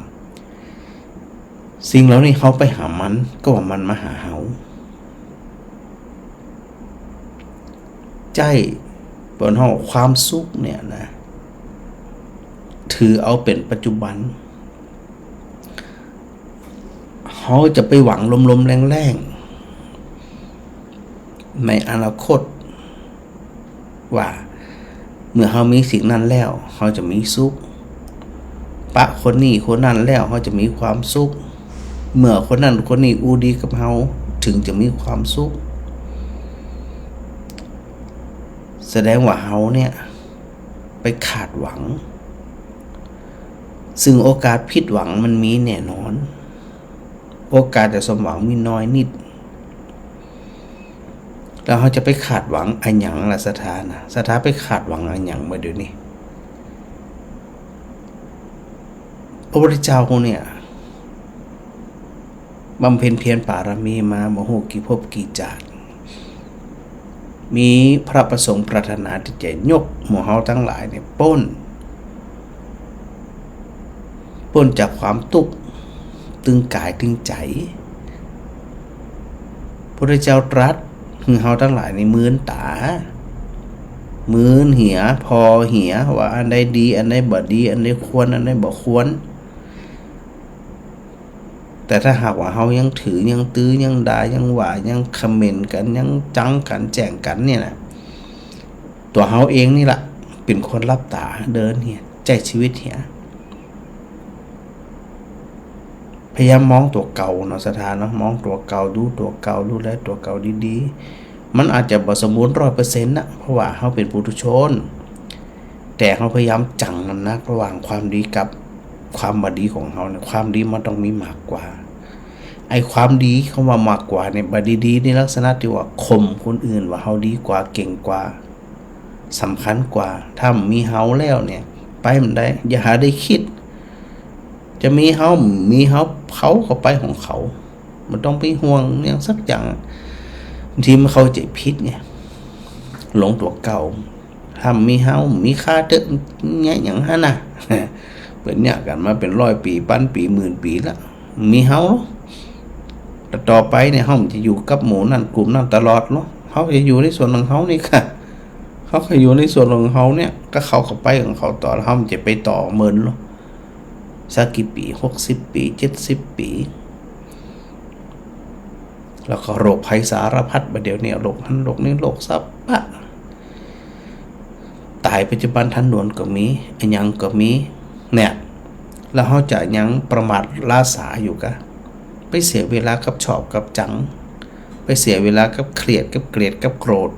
สิ่งเหล่านี้เฮาไปหามัน ก็ว่ามันมาหาเฮา ใจ้ เปิ้นฮ้องความสุขเนี่ยนะ ถือเอาเป๋นปัจจุบัน เฮาจะไปหวังลมๆ แล่งๆ ในอนาคต ว่าเมื่อเฮามีสิ่งนั้นแล้ว เฮาจะมีสุข ปะคนนี้คนนั้นแล้ว เฮาจะมีความสุข เมื่อคนนั้นคนนี้อู้ดีกับเฮา เถิงจะมีความสุข แสดงว่าเฮาเนี่ย ไปคาดหวัง ซึ่งโอกาสผิดหวังมันมีแน่นอน โอกาสจะสมหวังมีน้อยนิด แล้วเฮาจะไปคาดหวังอะหยังล่ะ ศรัทธานะ ศรัทธาไปคาดหวังอะหยังบ่าเดี๋ยวนี้ พระพุทธเจ้าเนี่ย บำเพ็ญเพียรปารมีมาบ่ฮู้กี่ภพกี่จาติ มีพระประสงค์ปรารถนาตี้จะยกหมู่เฮาตังหลายเนี่ยป๊น ป๊นจากความตุ๊กข์ตึงก๋ายตึงใจ๋ พุทธเจ้าตรัสหื้อเฮาตังหลายนี่มืนต๋า มึนเหีย ผ่อเหีย ว่าอันใดดี อันใดบ่ดี อันใดควร อันใดบ่ควร แต่ถ้าหากว่าเฮายังถือ ยังตื้อ ยังด่า ยังว่า ยังคอมเมนต์กั๋น ยังจังกั๋น แจ้งกั๋นเนี่ยนะ ตั๋วเฮาเองนี่แหละ เป๋นคนลับต๋าเดินเหีย ใจ๊ชีวิตเหีย พยายามมองตั๋วเก่าเนาะ ศรัทธาเนาะ มองตั๋วเก่า ดูตั๋วเก่า ดูแลตั๋วเก่าดีๆ มันอาจจะบ่สมบูรณ์ร้อยเปอร์เซ็นต์นะ เพราะว่าเฮาเป๋นปุถุชน แต่เฮาพยายามจั่งน้ำหนักระหว่างความดีกับความบ่ดีของเฮาเนี่ย ความดีมันต้องมีมากกว่า ไอ้ความดี คำว่ามากกว่าเนี่ย บ่ดีๆ ในลักษณะตี้ว่าข่มคนอื่นว่าเฮาดีกว่า เก่งกว่า สำคัญกว่า ถ้ามีเฮาแล้วเนี่ย ไปบ่ได้ อย่าหาได้กึ๊ด จะมีเฮา มีเฮา เขาก็ไปของเขา บ่ต้องไปห่วงหยังสักอย่าง บางทีมันเข้าใจ๋ผิดไง หลงตั๋วเก่า ถ้ามีเฮา มีข้าเต๊อะ เยียะหยังหั้นนะ เป๋นเยียะกั๋นมาเป๋นร้อยปี๋ ปันปี๋ หมื่นปี๋ละ มีเฮา แต่ต่อไปเนี่ย เฮาจะอยู่กับหมู่นั้นกลุ่มนั้นตลอดเหรอ เฮาจะอยู่ในส่วนของเฮานี่ค่ะ เฮาก็อยู่ในส่วนของเฮาเนี่ย ก็เขาก็ไปของเขาต่อ เฮาจะไปต่อเมินเหรอ สักกี่ปี๋ หกสิบปี๋ เจ็ดสิบปี๋ แล้วก็โรคภัยสารพัด บ่าเดี๋ยวนี้ โรคหั้นโรคนี้ โรคสะพะ ต๋ายปัจจุบันทันด่วนก็มี อะหยังก็มี เนี่ย แล้วเฮาจะยังประมาทล้าสาอยู่กะ ไปเสียเวลากับชอบกับจัง ไปเสียเวลากับเครียด กับเกลียด กับโกรธ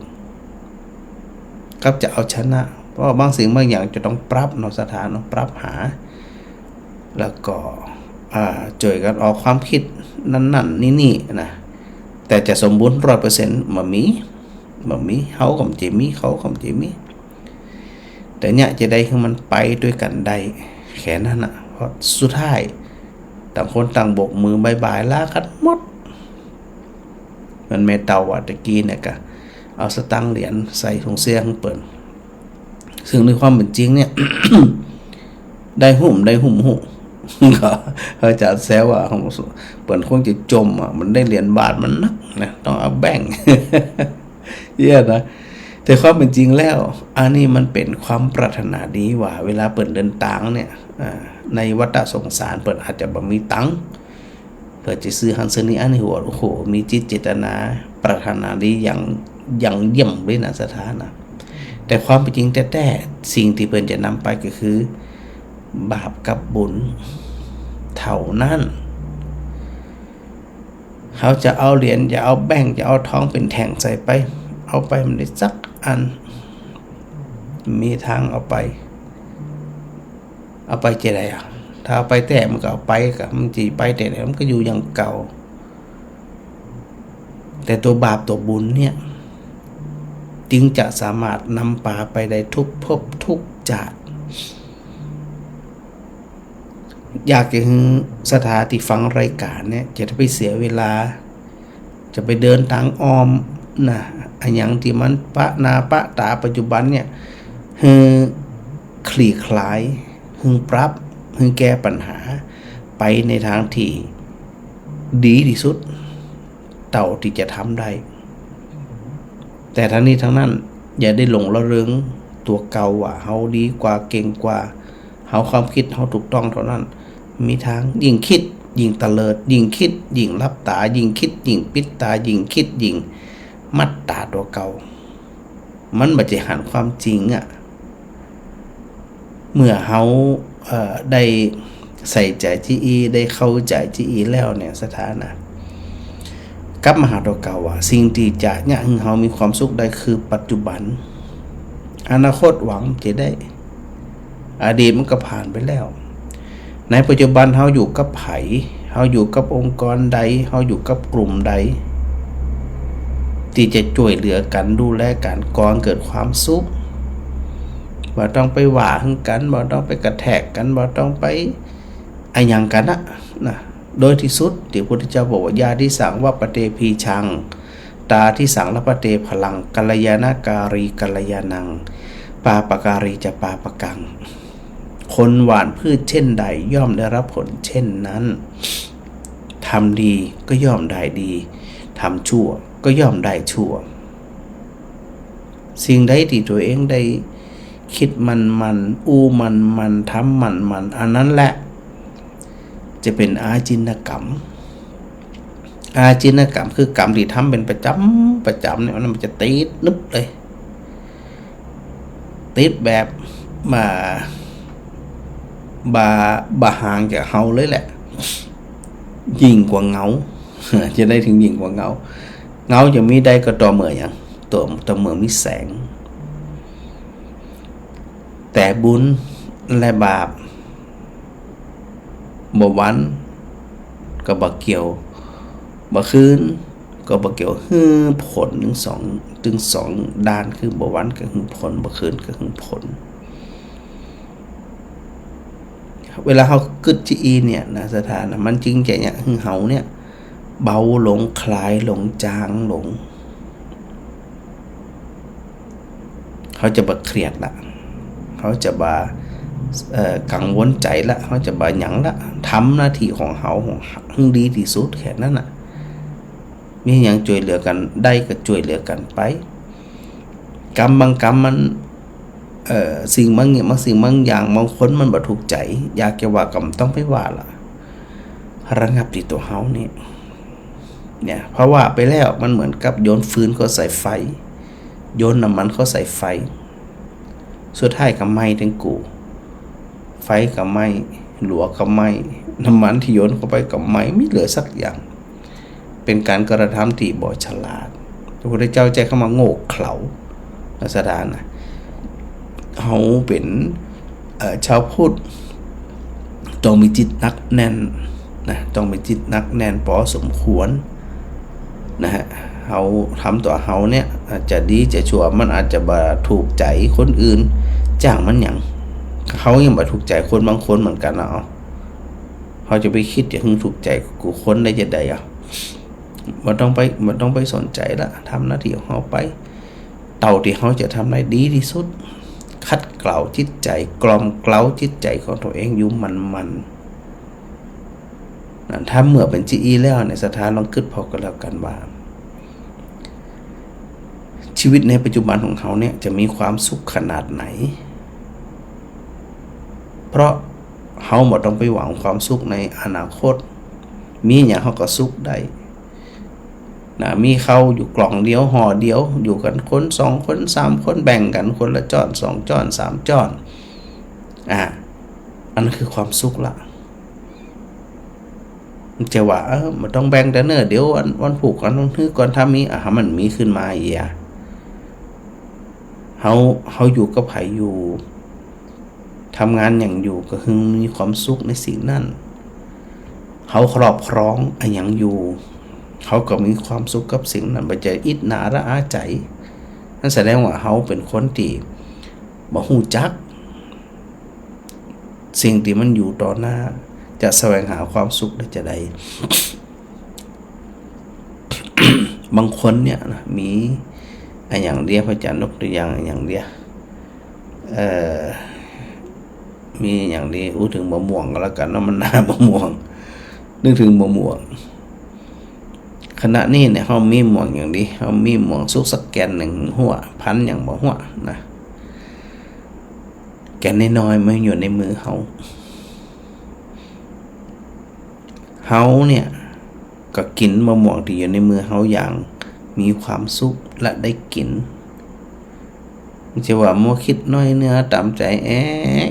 กับจะเอาชนะ เพราะว่าบางสิ่งบางอย่างจะต้องปรับเนาะ ศรัทธาเนาะ ปรับหา แล้วก็ อ่า จ้วยกั๋นออกความกึ๊ดนั่นๆ นี่ๆ นะ แต่จะสมบูรณ์ร้อยเปอร์เซ็นต์ บ่มี บ่มี เฮาก็บ่จะมี เขาก็บ่จะมี แต่เนี่ยจะใดหื้อมันไปตวยกั๋นได้ แค่นั้นนะ เพราะสุดท้าย ต่างคนต่างโบกมือบ๊ายบายลากั๋นหมด เหมือนแม่เฒ่าว่าตะกี้เนี่ยกะ เอาสตางค์เหรียญใส่ถุงเสื้อของเปิ้น ซึ่งในความเป๋นจริงเนี่ย ได้ฮู้บ่ได้ฮู้บ่ฮู้ ก็อาจ๋ารย์แซวว่า เปิ้นคงจะจ่มอะ มันได้เหรียญบาทมันนักนะ ต้องเอาแบงก์ เยียะนะ แต่ความเป๋นจริงแล้ว อันนี้มันเป๋นความปรารถนาดีว่า เวลาเปิ้นเดินตางเนี่ย อ่า ในวัฏสงสารเปิ้นอาจจะบ่มีตังค์ เปิ้นจะซื้อหั้นซื้อนี่ อันนี้หัว โอ้โห มีจิตเจตนาปรารถนาดีอย่าง อย่างเยี่ยมเลยนะ ศรัทธานะ แต่ความเป๋นจริงแต๊ๆ สิ่งตี้เปิ้นจะนำไปก็คือ บาปกับบุญเท่านั้น เฮาจะเอาเหรียญ จะเอาแบงก์ จะเอาทองเป๋นแท่งใส่ไป เอาไปบ่ได้สักอัน มีตางเอาไป เอาไปจะใดอะ ถ้าเอาไปแต๊มันก็เอาไปกะ มันจะไปแต่ไหน มันก็อยู่อย่างเก่า แต่ตั๋วบาปตั๋วบุญเนี่ย จึงจะสามารถนำปาไปได้ทุกภพทุกจาติ อยากจะหื้อศรัทธาตี้ฟังรายก๋านเนี่ย จะไปเสียเวลา จะไปเดินตางอ้อมนะ อะหยังตี้มันปะหน้าปะต๋าปัจจุบันเนี่ย หื้อคลี่คลาย หื้อปรับ หื้อแก้ปัญหา ไปในตางตี้ดีตี้สุด เต้าตี้จะทำได้ แต่ตังนี้ตังนั้น อย่าได้หลงระเริงตั๋วเก่าว่าเฮาดีกว่า เก่งกว่า เฮาความกึ๊ดเฮาถูกต้องเท่านั้น มีตางยิ่งกึ๊ดยิ่งเตลิด ยิ่งกึ๊ดยิ่งหลับต๋า ยิ่งกึ๊ดยิ่งปิดต๋า ยิ่งกึ๊ดยิ่งมัดต๋าตั๋วเก่า มันบ่จะหันความจริงอะ เมื่อเฮา เอ่อ ได้ใส่ใจ๋จี้อี้ ได้เข้าใจ๋จี้อี้แล้วเนี่ย ศรัทธานะ กลับมาหาตั๋วเก่าว่า สิ่งตี้จะเยียะหื้อเฮามีความสุขได้คือปัจจุบัน อนาคตหวังจะได้ อดีตมันก็ผ่านไปแล้ว ในปัจจุบันเฮาอยู่กับใผ เฮาอยู่กับองค์กรใด เฮาอยู่กับกลุ่มใด ตี้จะจ้วยเหลือกั๋น ดูแลกั๋น ก่อหื้อเกิดความสุข บ่ต้องไปว่าหื้อกั๋น บ่ต้องไปกระแทกกั๋น บ่ต้องไปอะหยังกั๋นนะ นะ โดยที่สุด ตี้พระพุทธเจ้าบอกว่า ญาติสังวัปปะเตภีชัง ตาทิสังลัพพะเตผลัง กัลยาณการีกัลยาณัง ปาปะการีจะปาปะกัง คนหว่านพืชเช่นใด ย่อมได้รับผลเช่นนั้น ทำดีก็ย่อมได้ดี ทำชั่วก็ย่อมได้ชั่ว สิ่งใดตี้ตั๋วเองได้กึ๊ดหมั่นๆ อู้หมั่นๆ ทำหมั่นๆ อันนั้นแหละจะเป๋นอาจินกรรม อาจินกรรมคือกรรมตี้ทำเป๋นประจ๋ำประจ๋ำเนี่ย มันจะติดนึบเลย ติดแบบบ่า บ่า บ่ห่างจากเฮาเลยแหละ ยิ่งกว่าเงา จะได้เถิงยิ่งกว่าเงา เงาจะมีได้ก็ต่อเมื่อหยัง ต่อ ต่อเมื่อมีแสง แต่บุญและบาป บ่หวั่นก็บ่เกี่ยว บ่คืนก็บ่เกี่ยว หื้อผลตึงสอง ตึงสองด้าน คือบ่หวั่นก็หื้อผล บ่คืนก็หื้อผล เวลาเฮากึ๊ดจะอี้เนี่ยนะ ศรัทธานะ มันจึงจะเนี่ย หื้อเฮาเนี่ย เบาลง คลายลง จางลง เฮาจะบ่เครียดละ เฮาจะบ่ เอ่อ กังวลใจ๋ละ เฮาจะบ่หยังละ ทำหน้าตี้ของเฮาหื้อดีตี้สุด แค่นั้นน่ะ มีหยังจ้วยเหลือกั๋นได้ก็จ้วยเหลือกั๋นไป กรรมบางกรรมมัน เอ่อ สิ่งบางอย่าง บางสิ่งบางอย่าง บางคนมันบ่ถูกใจ๋ อยากจะว่าก็บ่ต้องไปว่าละ ระงับตี้ตั๋วเฮานี่ เนี่ย เพราะว่าไปแล้วมันเหมือนกับโยนฟืนเข้าใส่ไฟ โยนน้ำมันเข้าใส่ไฟ สุดท้ายก็ไหม้ตึงกู้ ไฟก็ไหม้ หลัวก็ไหม้ น้ำมันตี้โยนเข้าไปก็ไหม้ บ่เหลือสักอย่าง เป๋นก๋านกระทำตี้บ่ฉลาด พระพุทธเจ้าใจ๊กำว่าโง่เขลา ศรัทธานะ เฮาเป๋น เอ่อ ชาวพุทธ ต้องมีจิตหนักแน่นนะ ต้องมีจิตหนักแน่นพอสมควรนะฮะ เฮาทำตั๋วเฮาเนี่ย อาจจะดีจะชั่ว มันอาจจะบ่ถูกใจ๋คนอื่น จ้างมันหยัง เฮายังบ่ถูกใจ๋คนบางคนเหมือนกั๋นนะ เอ้า เฮาจะไปกึ๊ดจะหื้อถูกใจ๋กู้คนได้จาใดอ่ะ บ่ต้องไป บ่ต้องไปสนใจ๋ละ ทำหน้าตี้ของเฮาไป เต้าตี้เฮาจะทำได้ดีตี้สุด ขัดเกลาจิตใจ๋ กล่อมเกลาจิตใจ๋ของตั๋วเองอยู่หมั่นๆ นะ ถ้าเมื่อเป๋นจะอี้แล้วเนี่ย ศรัทธาลองกึ๊ดผ่อก็แล้วกั๋นว่า ชีวิตในปัจจุบันของเฮาเนี่ยจะมีความสุขขนาดไหน เพราะเฮาบ่ต้องไปหวังความสุขในอนาคต มีหยังเฮาก็สุขได้ นะ มีข้าวอยู่กล่องเดียว ห่อเดียว อยู่กั๋นคนสองคนสามคน แบ่งกั๋นคนละจ้อนสองจ้อนสามจ้อน อ่า อันนั้นคือความสุขละ จะว่า เออ บ่ต้องแบ่งแต่เน่อ เดี๋ยววัน วันพูก วันวันฮื้อก่อน ถ้ามี อ่ะ มันมีขึ้นมาเหีย เฮา เฮาอยู่กับใผอยู่ ทำงานหยังอยู่ก็คือมีความสุขในสิ่งนั้น เฮาครอบครองอะหยังอยู่ เฮาก็มีความสุขกับสิ่งนั้น บ่ใจ้อิจฉาระอาใจ๋ นั่นแสดงว่าเฮาเป๋นคนตี้บ่ฮู้จัก สิ่งตี้มันอยู่ต่อหน้า จะแสวงหาความสุขได้จาใด บางคนเนี่ยนะ มีอะหยังเดีย พระอาจารย์ยกตัวอย่างอะหยังเดีย เอ่อ มีอะหยังดี อู้เถิงมะม่วงก็แล้วกั๋นเนาะ มันหน้ามะม่วง นึกเถิงมะม่วง ขณะนี้เนี่ย เฮามีม่วงหยังดี เฮามีม่วงสุกสักแก่นนึ่งหัว พันธุ์หยังบ่ฮู้นะ แก่นน้อยๆ มันอยู่ในมือเฮา เฮาเนี่ยก็กิ๋นมะม่วงตี้อยู่ในมือเฮาอย่างมีความสุขและได้กิ๋น บ่ใจ้ว่ามัวกึ๊ดน้อยเนื้อต๋ามใจ๋ แอะ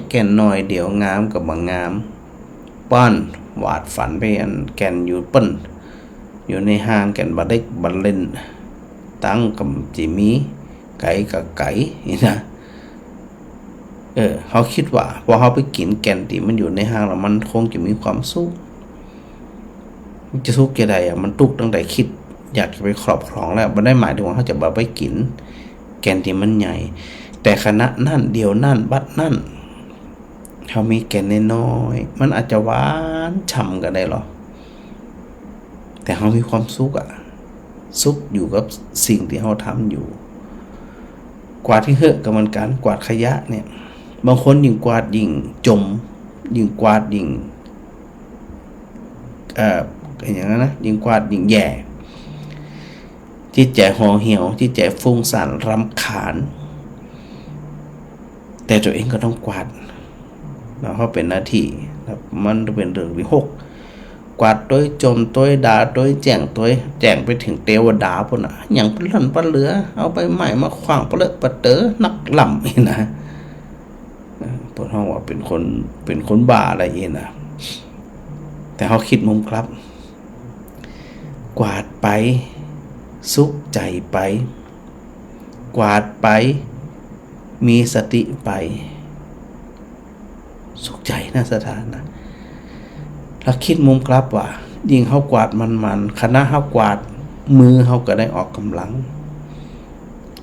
แก่นน้อยเดียวงามก็บ่งาม ป้อนหวาดฝันไปอันแก่นอยู่เปิ้น อยู่ในห้างแก่นบ่าเล็กบ่าเล่น ตังค์ก็บ่ใจ้มี ไก๋ก็ไก๋ นี่นะ เออ เฮาคิดว่า พอเฮาไปกิ๋นแก่นตี้มันอยู่ในห้างแล้ว มันคงจะมีความสุข มันจะสุขจาใดอะ มันตุ๊กตั้งแต่คิดอยากจะไปครอบครองแล้ว บ่ได้หมายถึงว่าเฮาจะบ่ไปกิ๋นแก่นตี้มันใหญ่ แต่ขณะนั้น เดี๋ยวนั้น บัดนั้น เฮามีแก่นน้อยๆ มันอาจจะหวานฉ่ำก็ได้หรอ แต่เฮามีความสุขอะ สุขอยู่กับสิ่งตี้เฮาทำอยู่ กวาดขี้เหื้อก็เหมือนกั๋น กวาดขยะเนี่ย บางคนยิ่งกวาดยิ่งจม ยิ่งกวาดยิ่ง เอ่อ อย่างนั้นนะ ยิ่งกวาดยิ่งแย่ จิตใจ๋ห่อเหี่ยว จิตใจ๋ฟุ้งซ่านรำคาญ แต่ตั๋วเองก็ต้องกวาดนะ เพราะเป๋นหน้าตี้นะ มันเป๋นเรื่องตี้หก กวาดตวย จ่มตวย ด่าตวย แจ้งตวย แจ้งไปเถิงเตวดาปู๊นน่ะ หยังปะหลันปะเหลือ เอาใบไม้มาขว้างปะเลอะปะเต๋อนักล้ำนี่นะ เปิ้นฮ้องว่าเป๋นคน เป๋นคนบ้าอะไรอี้นะ แต่เฮาคิดมุมกลับ กวาดไป สุขใจ๋ไป กวาดไป มีสติไป สุขใจ๋นะศรัทธานะ แล้วคิดมุมกลับว่า ยิ่งเฮากวาดหมั่นๆ ขณะเฮากวาด มือเฮาก็ได้ออกก๋ำลัง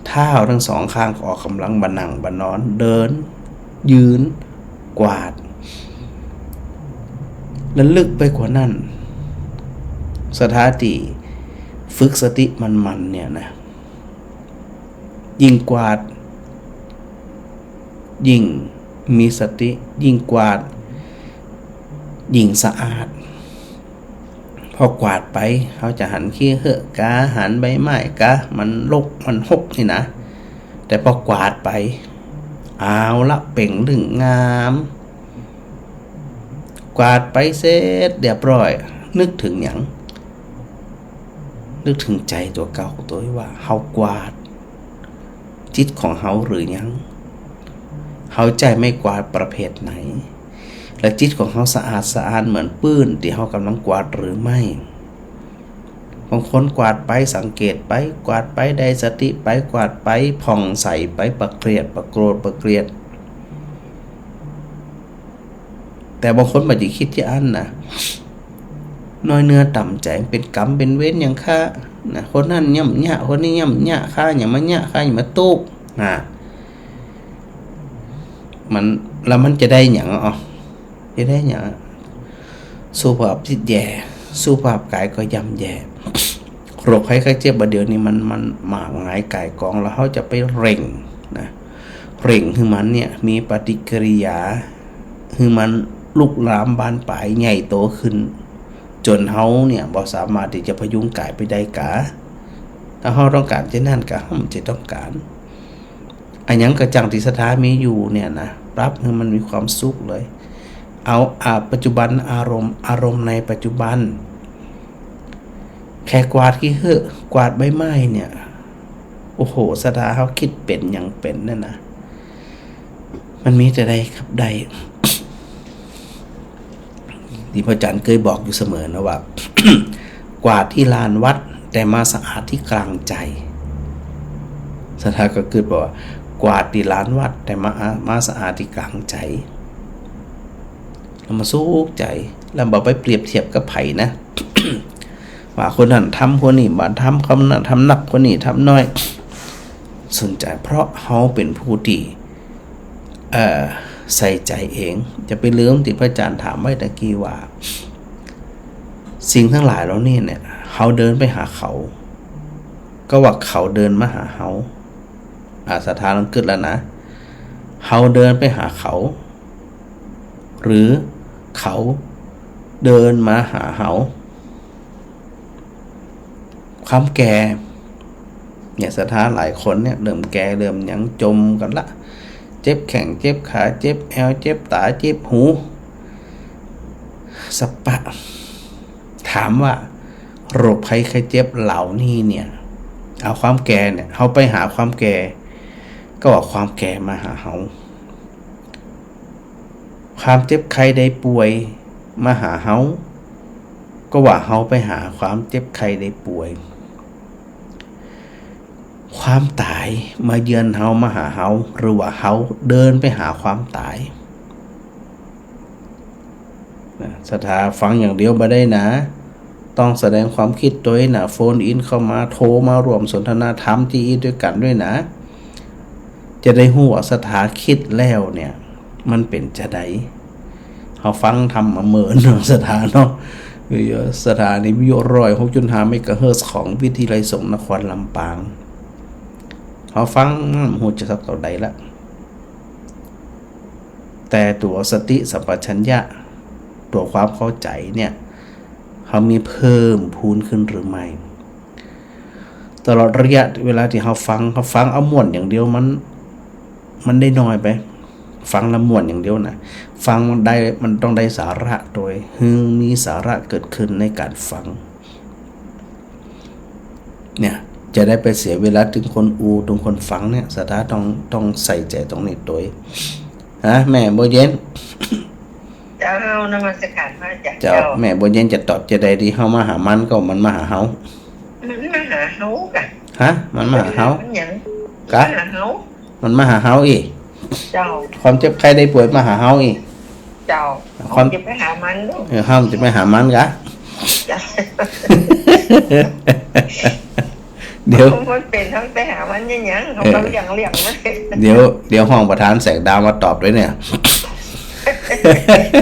เท้าตึงสองข้างก็ออกก๋ำลัง บ่านั่งบ่านอน เดิน ยืน กวาด และลึกไปกว่านั้น ศรัทธาตี้ฝึกสติหมั่นๆ เนี่ยนะ ยิ่งกวาด ยิ่งมีสติ ยิ่งกวาด ยิ่งสะอาด พอกวาดไป เฮาจะหันขี้เหื้อก๋า หันใบไม้ก๋า มันรก มันฮกนี่นะ แต่ปอกวาดไป เอาละ เป๋งลึ่งงาม กวาดไปเสร็จเรียบร้อย นึกเถิงหยัง นึกเถิงใจ๋ตั๋วเก่าตั๋วว่า เฮากวาดจิตของเฮาหรือยัง เฮาใจ๊ไม้กวาดประเภทไหน และจิตของเฮาสะอาดสะอ้านเหมือนปื้นตี้เฮากำลังกวาดหรือไม่ บางคนกวาดไป สังเกตไป กวาดไป ได้สติไป กวาดไป ผ่องใสไป บ่เกลียด บ่โกรธ บ่เกลียด แต่บางคนบ่ได้กึ๊ดจาอั้นนะ น้อยเนื้อต่ำใจ๋ เป๋นกรรมเป๋นเวรหยังข้านะ คนนั้นย่ำเยียะ คนนี้ย่ำเยียะ ข้าอย่ามาเยียะ ข้าอย่ามาตุ๊ นะ มัน แล้วมันจะได้หยังอ่ะ จะได้หยังอ่ะ สุขภาพจิตแย่ สุขภาพก๋ายก็ย่ำแย่ โรคภัยไข้เจ็บบ่าเดี่ยวนี้มัน มันมากมายก่ายกอง แล้วเฮาจะไปเร่งนะ เร่งหื้อมันเนี่ยมีปฏิกิริยา หื้อมันลุกลามบานปลายใหญ่โตขึ้น จ๋นเฮาเนี่ยบ่สามารถตี้จะพยุงก๋ายไปได้กา ถ้าเฮาต้องก๋านเจ้นนั้นกา เฮาบ่ใจ้ต้องก๋าน อะหยังก็จั่งตี้ศรัทธามีอยู่เนี่ยนะ ปรับหื้อมันมีความสุขเลย เอา อ่า ปัจจุบันอารมณ์ อารมณ์ในปัจจุบัน แค่กวาดขี้เหื้อ กวาดใบไม้เนี่ย โอ้โห ศรัทธาเฮากึ๊ดเป๋นหยังเป๋นเนี่ยนะ มันมีแต่ได้กับได้ ตี้พระอาจ๋ารย์เกยบอกอยู่เสมอนะว่า กวาดตี้ลานวัด แต่มาสะอาดตี้กลางใจ๋ ศรัทธาก็กึ๊ดบอกว่า กวาดตี้ลานวัด แต่มา มาสะอาดตี้กลางใจ๋ แล้วมาสุขใจ๋ แล้วบ่ไปเปรียบเทียบกับใผนะ ว่าคนนั้นทำ คนนี้บ่ทำ คนนั้นทำนัก คนนี้ทำน้อย สนใจ๋ เพราะเฮาเป๋นผู้ตี้ เอ่อ ใส่ใจ๋เอง จะไปลืมตี้พระอาจ๋ารย์ถามไว้ตะกี้ว่า สิ่งตังหลายเหล่านี้เนี่ย เฮาเดินไปหาเขา ก็ว่าเขาเดินมาหาเฮา อ่า ศรัทธาลองกึ๊ดแล้วนะ เฮาเดินไปหาเขา หรือเขาเดินมาหาเฮา ความแก่ เนี่ย ศรัทธาหลายคนเนี่ย เริ่มแก่ เริ่มหยัง จ่มกั๋นละ เจ็บแข้ง เจ็บขา เจ็บแอว เจ็บต๋า เจ็บหู สะปะ ถามว่า โรคภัยไข้เจ็บเหล่านี้เนี่ย เอาความแก่เนี่ย เฮาไปหาความแก่ ก็ว่าความแก่มาหาเฮา ความเจ็บไข้ได้ป่วยมาหาเฮา ก็ว่าเฮาไปหาความเจ็บไข้ได้ป่วย ความต๋ายมาเยือนเฮา มาหาเฮา หรือว่าเฮาเดินไปหาความต๋าย นะ ศรัทธาฟังอย่างเดียวบ่ได้นะ ต้องแสดงความกึ๊ดตวยนะ โฟนอินเข้ามา โทรมาร่วมสนทนาธรรมตี้อี้ตวยกั๋นด้วยนะ จะได้ฮู้ว่าศรัทธากึ๊ดแล้วเนี่ย มันเป๋นจาใด เฮาฟังธรรมมาเมินเนาะ ศรัทธาเนาะ วิทยุ ศรัทธานี่วิทยุร้อยหกจุดห้าเมกะเฮิรตซ์ของวิทยาลัยสงฆ์นครลำปาง เฮาฟังมาบ่ฮู้จะสักเต้าใดละ แต่ตั๋วสติสัมปชัญญะ ตั๋วความเข้าใจ๋เนี่ย เฮามีเพิ่มพูนขึ้นหรือไม่ ตลอดระยะเวลาตี้เฮาฟัง เฮาฟังเอาม่วนอย่างเดียวมัน มันได้น้อยไป ฟังแล้วม่วนอย่างเดียวนะ ฟังมันได้ มันต้องได้สาระโตย หื้อมีสาระเกิดขึ้นในก๋านฟัง เนี่ย จะได้ไปเสียเวลาตึงคนอู้ ตึงคนฟังเนี่ย ศรัทธาต้อง ต้องใส่ใจ๋ตรงนี้โตย ฮะ แม่บัวเย็น เจ้า นมัสการพระอาจารย์ เจ้า เจ้า แม่บัวเย็นจะตอบจาใดดี เฮามาหามันก็มันมาหาเฮา มันมาหาเฮากะ ฮะ มันมาหาเฮา มันหยัง กะ มาหาเฮา มันมาหาเฮาอี้ เจ้า ความเจ็บไข้ได้ป่วยมาหาเฮาอี้ เจ้า ความ เฮาจะไปหามันเนาะ เออ เฮาจะไปหามันกะ เจ้า เดี๋ยว มันเป๋น เฮาไปหามันยังหยัง เฮา เออ ก็เลี้ยง เลี้ยงมัน เดี๋ยว เดี๋ยวฮ้องประธานแสงดาวมาตอบตวยเนี่ย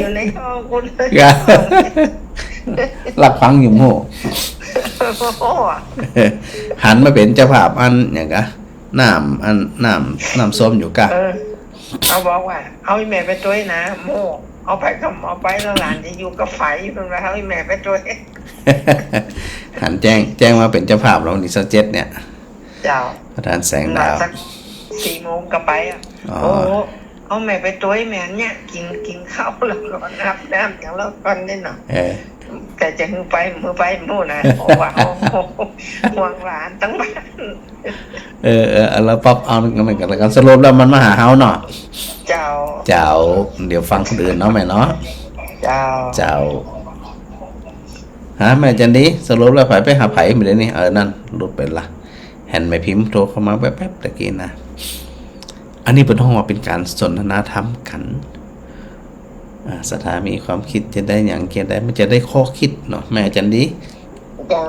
อยู่ในห้องคุณ กะ ลักฟังอยู่โม่ โอ้ หันมาเป๋นเจ้าภาพอันหยังกะ น้ำ อัน น้ำ น้ำส้มอยู่กะ เออ เฮาบอกว่า เอาอีแม่ไปตวยนะ โม่ เอาไปก็เอาไป แล้วหลานจะอยู่กับใผ เปิ้นว่า เอาอีแม่ไปตวย หันแจ้ง แจ้งมาเป๋นเจ้าภาพแล้ววันตี้ซาวเจ็ดเนี่ย เจ้า ประธานแสงดาว สักสี่โมงก็ไปอะ อ๋อ โอ้ เอาแม่ไปตวยแม่เนี่ย กิ๋น กิ๋นข้าวแล้วก่อน อาบน้ำอย่างแล้วก่อนนี่เนาะ เออ แต่จะหื้อไป หื้อไปหมู่นะ เพราะว่า โอ้โห ห่วงหลานตังบ้าน เออ เออ เอาละ ป๊อบ เอา เอา เอา เอา สรุปแล้วมันมาหาเฮาเนาะ เจ้า เจ้า เดี๋ยวฟังคนอื่นเนาะแม่เนาะ เจ้า เจ้า ฮะ แม่จันดี สรุปแล้วใผไปหาใผมื้อนี้ เออ นั่น หลุดไปละ หันแม่พิมพ์โทรเข้ามาแป๊บๆ ตะกี้นะ อันนี้เปิ้นฮ้องว่าเป๋นก๋านสนทนาธรรมกั๋น อ่า ศรัทธามีความกึ๊ดจะได้หยัง จะได้ มันจะได้ข้อกึ๊ดเนาะ แม่จันดี เจ้า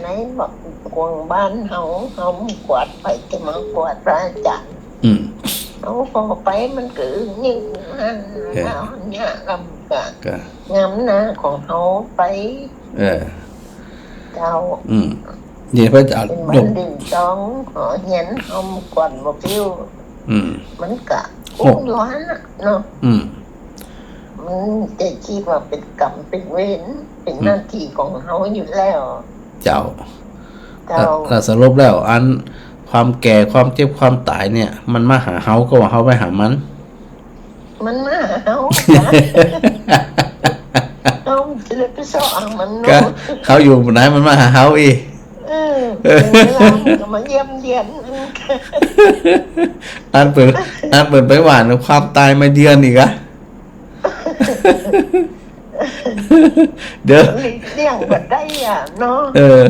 ในบักกวางบ้านเฮา เฮามากวาด ใผจะมากวาด พระอาจารย์ อืม เฮาก็ไป มันก็นี่นั่น เออ เฮาเนี่ย ลำกะ กะ งามหน้าของเฮาไป เออ เจ้า อืม เดี๋ยวพระอาจารย์ เป๋นวัน ยก เป๋นวันตอง ขอเฮียนเฮามากวาดบ่ปิ้ว อืม มันกะ โอ้ กุ้งย้อนน่ะเนาะ อืม มันจะกึ๊ดว่าเป๋นกรรมเป๋นเวร เป๋น อืม หน้าตี้ของเฮาอยู่แล้ว เจ้า เจ้า แล้ว แล้วสรุปแล้ว อันความแก่ ความเจ็บ ความต๋ายเนี่ย มันมาหาเฮา ก็ว่าเฮาไปหามัน มันมาหาเฮา เฮาจะได้ไปเซาะหามันเนาะ กะ เฮาอยู่ไหนมันมาหาเฮาอี้ เออ เออ เวลามันก็มาเยี่ยมเยียน อันเปิ้น อันเปิ้นไปหว่านความต๋ายมาเยือนอีกอะ เดี๋ยว หลีกเลี่ยงบ่ได้อะเนาะ เออ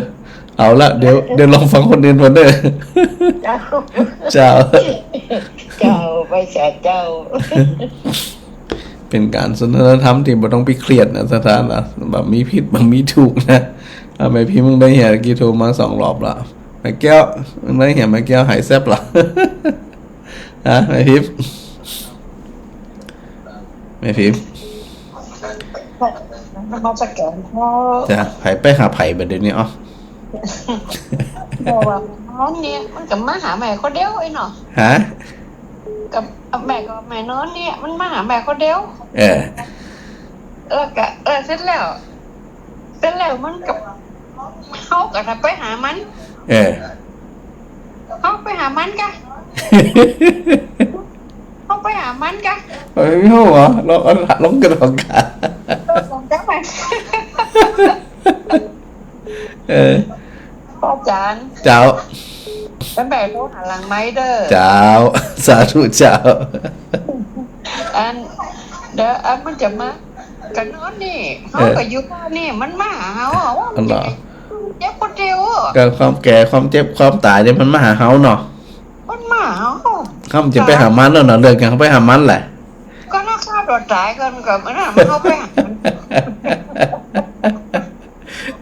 เอาละ เดี๋ยว เดี๋ยวลองฟังคนอื่นก่อนเด้อ เจ้า เจ้า เจ้า ไปสาเจ้า เป๋นก๋านสนทนาธรรมตี้บ่ต้องไปเครียดนะ ศรัทธานะ บ่มีผิด บ่มีถูกนะ อ่ะ แม่พิมพ์ได้เหีย กี้โทรมาสองรอบละ แม่แก้ว ได้เหีย แม่แก้วหายแซบละ ฮะ แม่พิมพ์ แม่พิมพ์ นมัสการพ่อ จ้ะ ใผไปหาใผบ่าเดี๋ยวนี้ อ๋อ บอกว่าแม่นอนเนี่ย มันก็มาหาแม่คนเดียวไอ้เนาะ ฮะ กับแม่ก็แม่นอนเนี่ย มันมาหาแม่คนเดียว เออ แล้วก็ เออ เสร็จแล้ว เสร็จแล้วมันก็ เฮาก็ไปหามัน เออ เฮาไปหามันกะ เฮาไปหามันกะ เอ้ย ไม่รู้เหรอ ลอง ลองกันลองกัน ลองกันไป เออ พระอาจารย์ เจ้า แล้วแม่โทรหาหลังไมค์เด้อ เจ้า สาธุเจ้า อัน เดี๋ยว อันมันจะมา ก็นอนนี่ เออ เฮาก็อยู่บ้านนี่ มันมาหาเฮาอะ ว่ามันจะ อันเหรอ เจ็บคนเดียวอะ ก็ความแก่ ความเจ็บ ความต๋ายเนี่ยมันมาหาเฮาเนาะ มันมาหาเฮา เฮามันจะไปหามันแล้วเนาะ เรื่องหยังไปหามันแหละ ก็เฮาฆ่าตั๋วต๋ายก่อน ก็มันน่ะ มันเฮาไปหามัน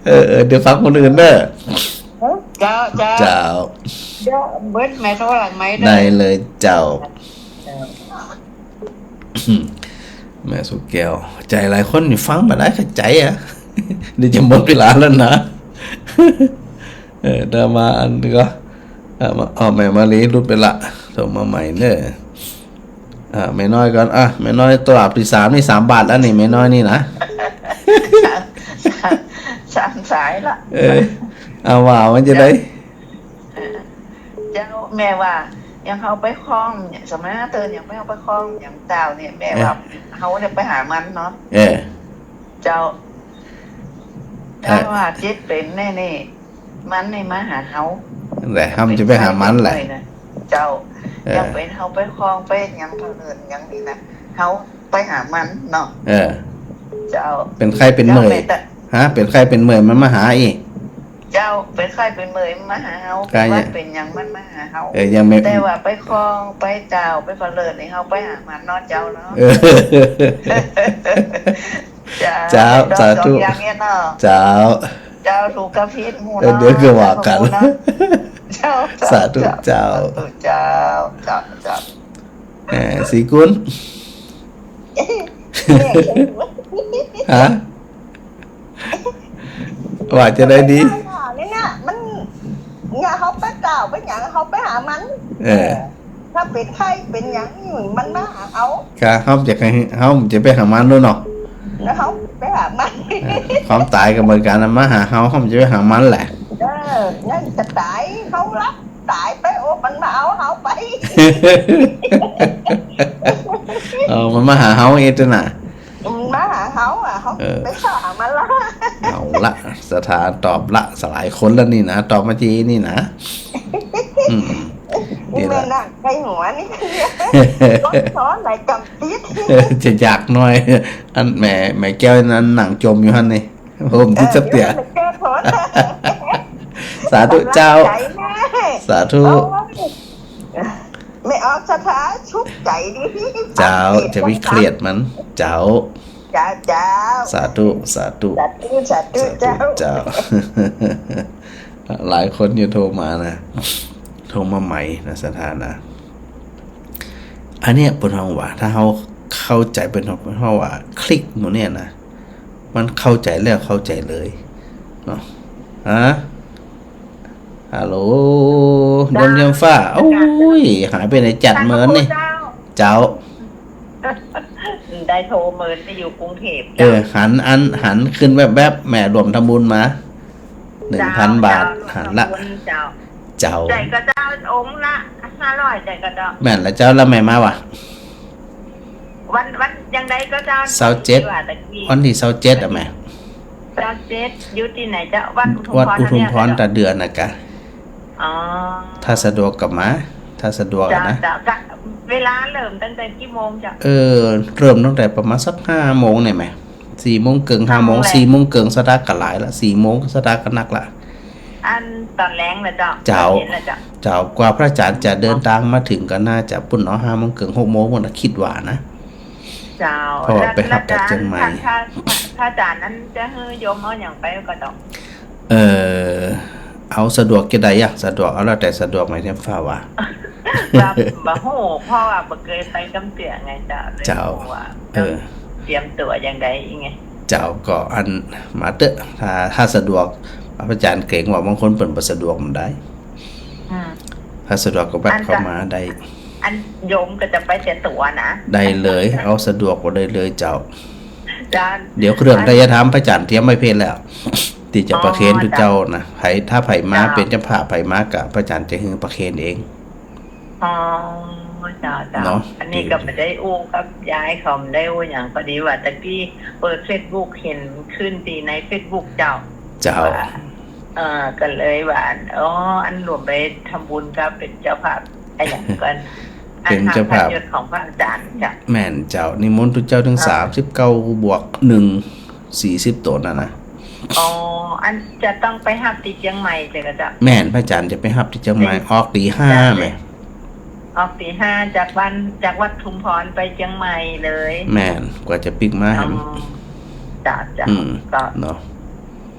เออ เออ เดี๋ยวฟังคนอื่นเด้อ เจ้า เจ้า เจ้า เดี๋ยวเปิ้นแม่โทรหลังไมค์เด้อ ได้เลยเจ้า เจ้า แม่สุแก้ว ใจ๋หลายคนนี่ฟังบ่ได้เข้าใจ๋อะ เดี๋ยวจะหมดเวลาแล้วนะ เออ เดี๋ยวมาอันนี้ก็ เออ มา อ๋อ แม่มาลีหลุดไปละ โทรมาใหม่เด้อ อ่ะ แม่น้อยก่อน อ่ะ แม่น้อย ตลับตี้สามนี่ สามบาทแล้วนี่ แม่น้อยนี่นะ สาม สาม สามสายละ เออ เอาว่า มันจะได้ แม่ว่า อย่างเฮาไปคล้องเนี่ย สมัยเฮาเติน อย่างเฮาไปคล้อง อย่างเจ้าเนี่ย แม่ว่า เออ เฮาเนี่ยไปหามันเนาะ เออ เจ้า เออ ถ้าว่าเจ็บเป๋นแน่นี่ มันนี่มาหาเฮา นั่นแหละ เฮาจะไปหามันแหละ เจ้า เออ อย่างเป๋นเฮาไปคล้อง ไปอย่างเผลินอย่างนี้นะ เฮาไปหามันเนาะ เออ เจ้า เป๋นไข้เป๋นเมื่อย เจ้า แม่ตะ ฮะ เป๋นไข้เป๋นเมื่อย มันมาหาอี้ เจ้า เป๋นไข้เป๋นเมื่อย มันมาหาเฮา ไข้เนี่ย เป๋นหวัดเป๋นหยัง มันมาหาเฮา เออ ยังไม่ แต่ว่าไปคล้อง ไปเจ้า ไปเผลินนี่ เฮาไปหามันเนาะ เจ้าเนาะ เออ เจ้า เจ้า สาธุ สองอย่างเนี่ยเนาะ เจ้า เจ้า ถูกกับผิดหมู่ เออ เนาะ เดี๋ยวก็ว่ากั๋น เจ้า เจ้า สาธุ เจ้า เจ้า สาธุ เจ้า เจ้า เจ้า เออ ศรีกุล ฮะ ว่าจะได้ดี เนี่ยนะ มัน เนี่ย เฮาไปเจ้าไปหยัง เฮาไปหามัน เออ ถ้าเป๋นไข้เป๋นหยัง มันมาหาเฮา ค่ะ เฮาจะไป เฮาจะไปหามันโลดเนาะ แล้วเฮาไปหามัน เออ ความต๋ายก็เหมือนกั๋นนะ มาหาเฮา เฮาจะไปหามันแหละ เออ ยังจะต๋าย เฮารับต๋ายไป โอ้ มันมาเอาเฮาไป เออ มันมาหาเฮาเองน่ะ มันมาหาเฮาอะ เฮา เออ ไปเซาะหามันละ เอาละ สถานะตอบละ หลายคนแล้วนี่นะ ตอบมาจีนี่นะ อืม นี่แหละ แม่นั่งใส่หัวนี่ สอนหลายกำติด จะอยากหน่อย อันแม่ แม่แก้วนั้นนั่งจมอยู่หั่นนี่ ผมติดสติ เออ แม่แก้วสอน สาธุเจ้า กำลังใจแม่ สาธุ โอ้ย แม่ออกสถานะสุขใจดี เจ้า จะไปเครียดมัน เจ้า เจ้า เจ้า สาธุ สาธุ สาธุ สาธุ สาธุ เจ้า เจ้า หลายคนอยู่โทรมานะ โทรมาใหม่นะ สถานะ อันเนี้ยเปิ้นฮ้องว่า ถ้าเฮาเข้าใจ๋ เปิ้นฮ้องว่าคลิกหมู่เนี่ยนะ มันเข้าใจ๋แล้วเข้าใจ๋เลยเนาะ ฮะ ฮัลโหล เจ้า ยมยมฟ้า โอ้ย หายไปไหนจัดเมินนี่ เจ้า เจ้า ได้โทรเมินไปอยู่กรุงเทพฯ เออ เจ้า หันอัน หันขึ้นแวบๆ แม่ร่วมทำบุญมา หนึ่งพัน เจ้า บาท เจ้า หันละ ร่วมทำบุญ เจ้า เจ้า ใจ๋ก็เจ้า องค์ละห้าร้อย ใจ๋ก็เจ้า แม่นละเจ้า แล้วแม่มาบ่ วัน วันยังใดก็เจ้า ซาวเจ็ด ที่ว่าตะกี้ วันตี้ซาวเจ็ดอะแม่ ซาวเจ็ด อยู่ตี้ไหนเจ้า วัดอุทุมพร วัดอุทุมพร ตะเดือนน่ะกะ อ๋อ ถ้าสะดวกก็มา ถ้าสะดวกอะนะ เจ้า เจ้า กะเวลาเริ่มตั้งแต่กี่โมงเจ้า เออ เริ่มตั้งแต่ประมาณสักห้าโมงเนี่ยแม่ สี่โมงเกิ่ง ห้าโมง ห้าโมงแลง สี่โมงเกิ่งสตาร์ทก็หลายละ สี่โมงก็สตาร์ทก็นักละ อันต๋อนแลงน่ะเจ้า เจ้า ต๋อนเย็นน่ะเจ้า เจ้า กว่าพระอาจ๋ารย์จะเดินตางมาเถิงก็น่าจะปู้นเนาะ ห้าโมงเกิ่ง หกโมงปู้นน่ะ กึ๊ดว่านะ เจ้า เพราะว่าไปฮับตางเจียงใหม่ แล้ว แล้วถ้า ถ้า ถ้าอาจ๋ารย์นั้นจะหื้อโยมเอาหยังไปก็เจ้า เอ่อ เอาสะดวกจะใดอะ สะดวก เอาแล้วแต่สะดวก แม่ยมฟ้าว่า บ่ บ่ฮู้ เพราะว่าบ่เกยไปกำเตื้อไงเจ้า เลย เจ้า บ่ฮู้ว่า เออ เตรียมตั๋วอย่างใดไง เจ้า ก็อันมาเต๊อะ ถ้า ถ้าสะดวก พระอาจ๋ารย์เกรงว่าบางคนเปิ้นบ่สะดวกมันได้ อืม ถ้าสะดวกก็แวบเข้ามาได้ อันโยมก็จะไปเสียตั๋วนะ ได้เลย เอาสะดวกก็ได้เลยเจ้า เจ้า เดี๋ยวเครื่องไทยธรรมพระอาจ๋ารย์เตรียมไว้เพียบแล้ว ตี้จะประเคน อ๋อ ตุ๊เจ้านะ ใผ ถ้าใผมา เจ้า เป๋นเจ้าภาพ ใผมาก็พระอาจ๋ารย์จะหื้อประเคนเอง อ๋อ เจ้า เจ้า เนาะ อันนี้ก็บ่ได้อู้กับยายเขา บ่ได้อู้หยัง พอดีว่าตะกี้เปิดเฟซบุ๊ก เห็นขึ้นตี้ในเฟซบุ๊กเจ้า เจ้า ว่า เอ่อ ก็เลยว่า อ๋อ อันร่วมไปทำบุญกับเป๋นเจ้าภาพ อะหยังก่อน เป๋นเจ้าภาพ อันหาพระยศของพระอาจ๋ารย์เจ้า แม่นเจ้า นิมนต์ตุ๊เจ้าตึง เอ่อ สามสิบเก้าบวกหนึ่ง สี่สิบตั๋วนั่นนะ อ๋อ อันจะต้องไปฮับตี้เจียงใหม่เจ้าก็เจ้า แม่น พระอาจ๋ารย์จะไปฮับตี้เจียงใหม่ เออ ออกตีห้า เจ้า แม่ ออกตีห้าจากบ้าน จากวัดอุทุมพรไปเจียงใหม่เลย แม่น กว่าจะปิ๊กมา อ๋อ แหม เจ้า เจ้า อืม ก็ เนาะ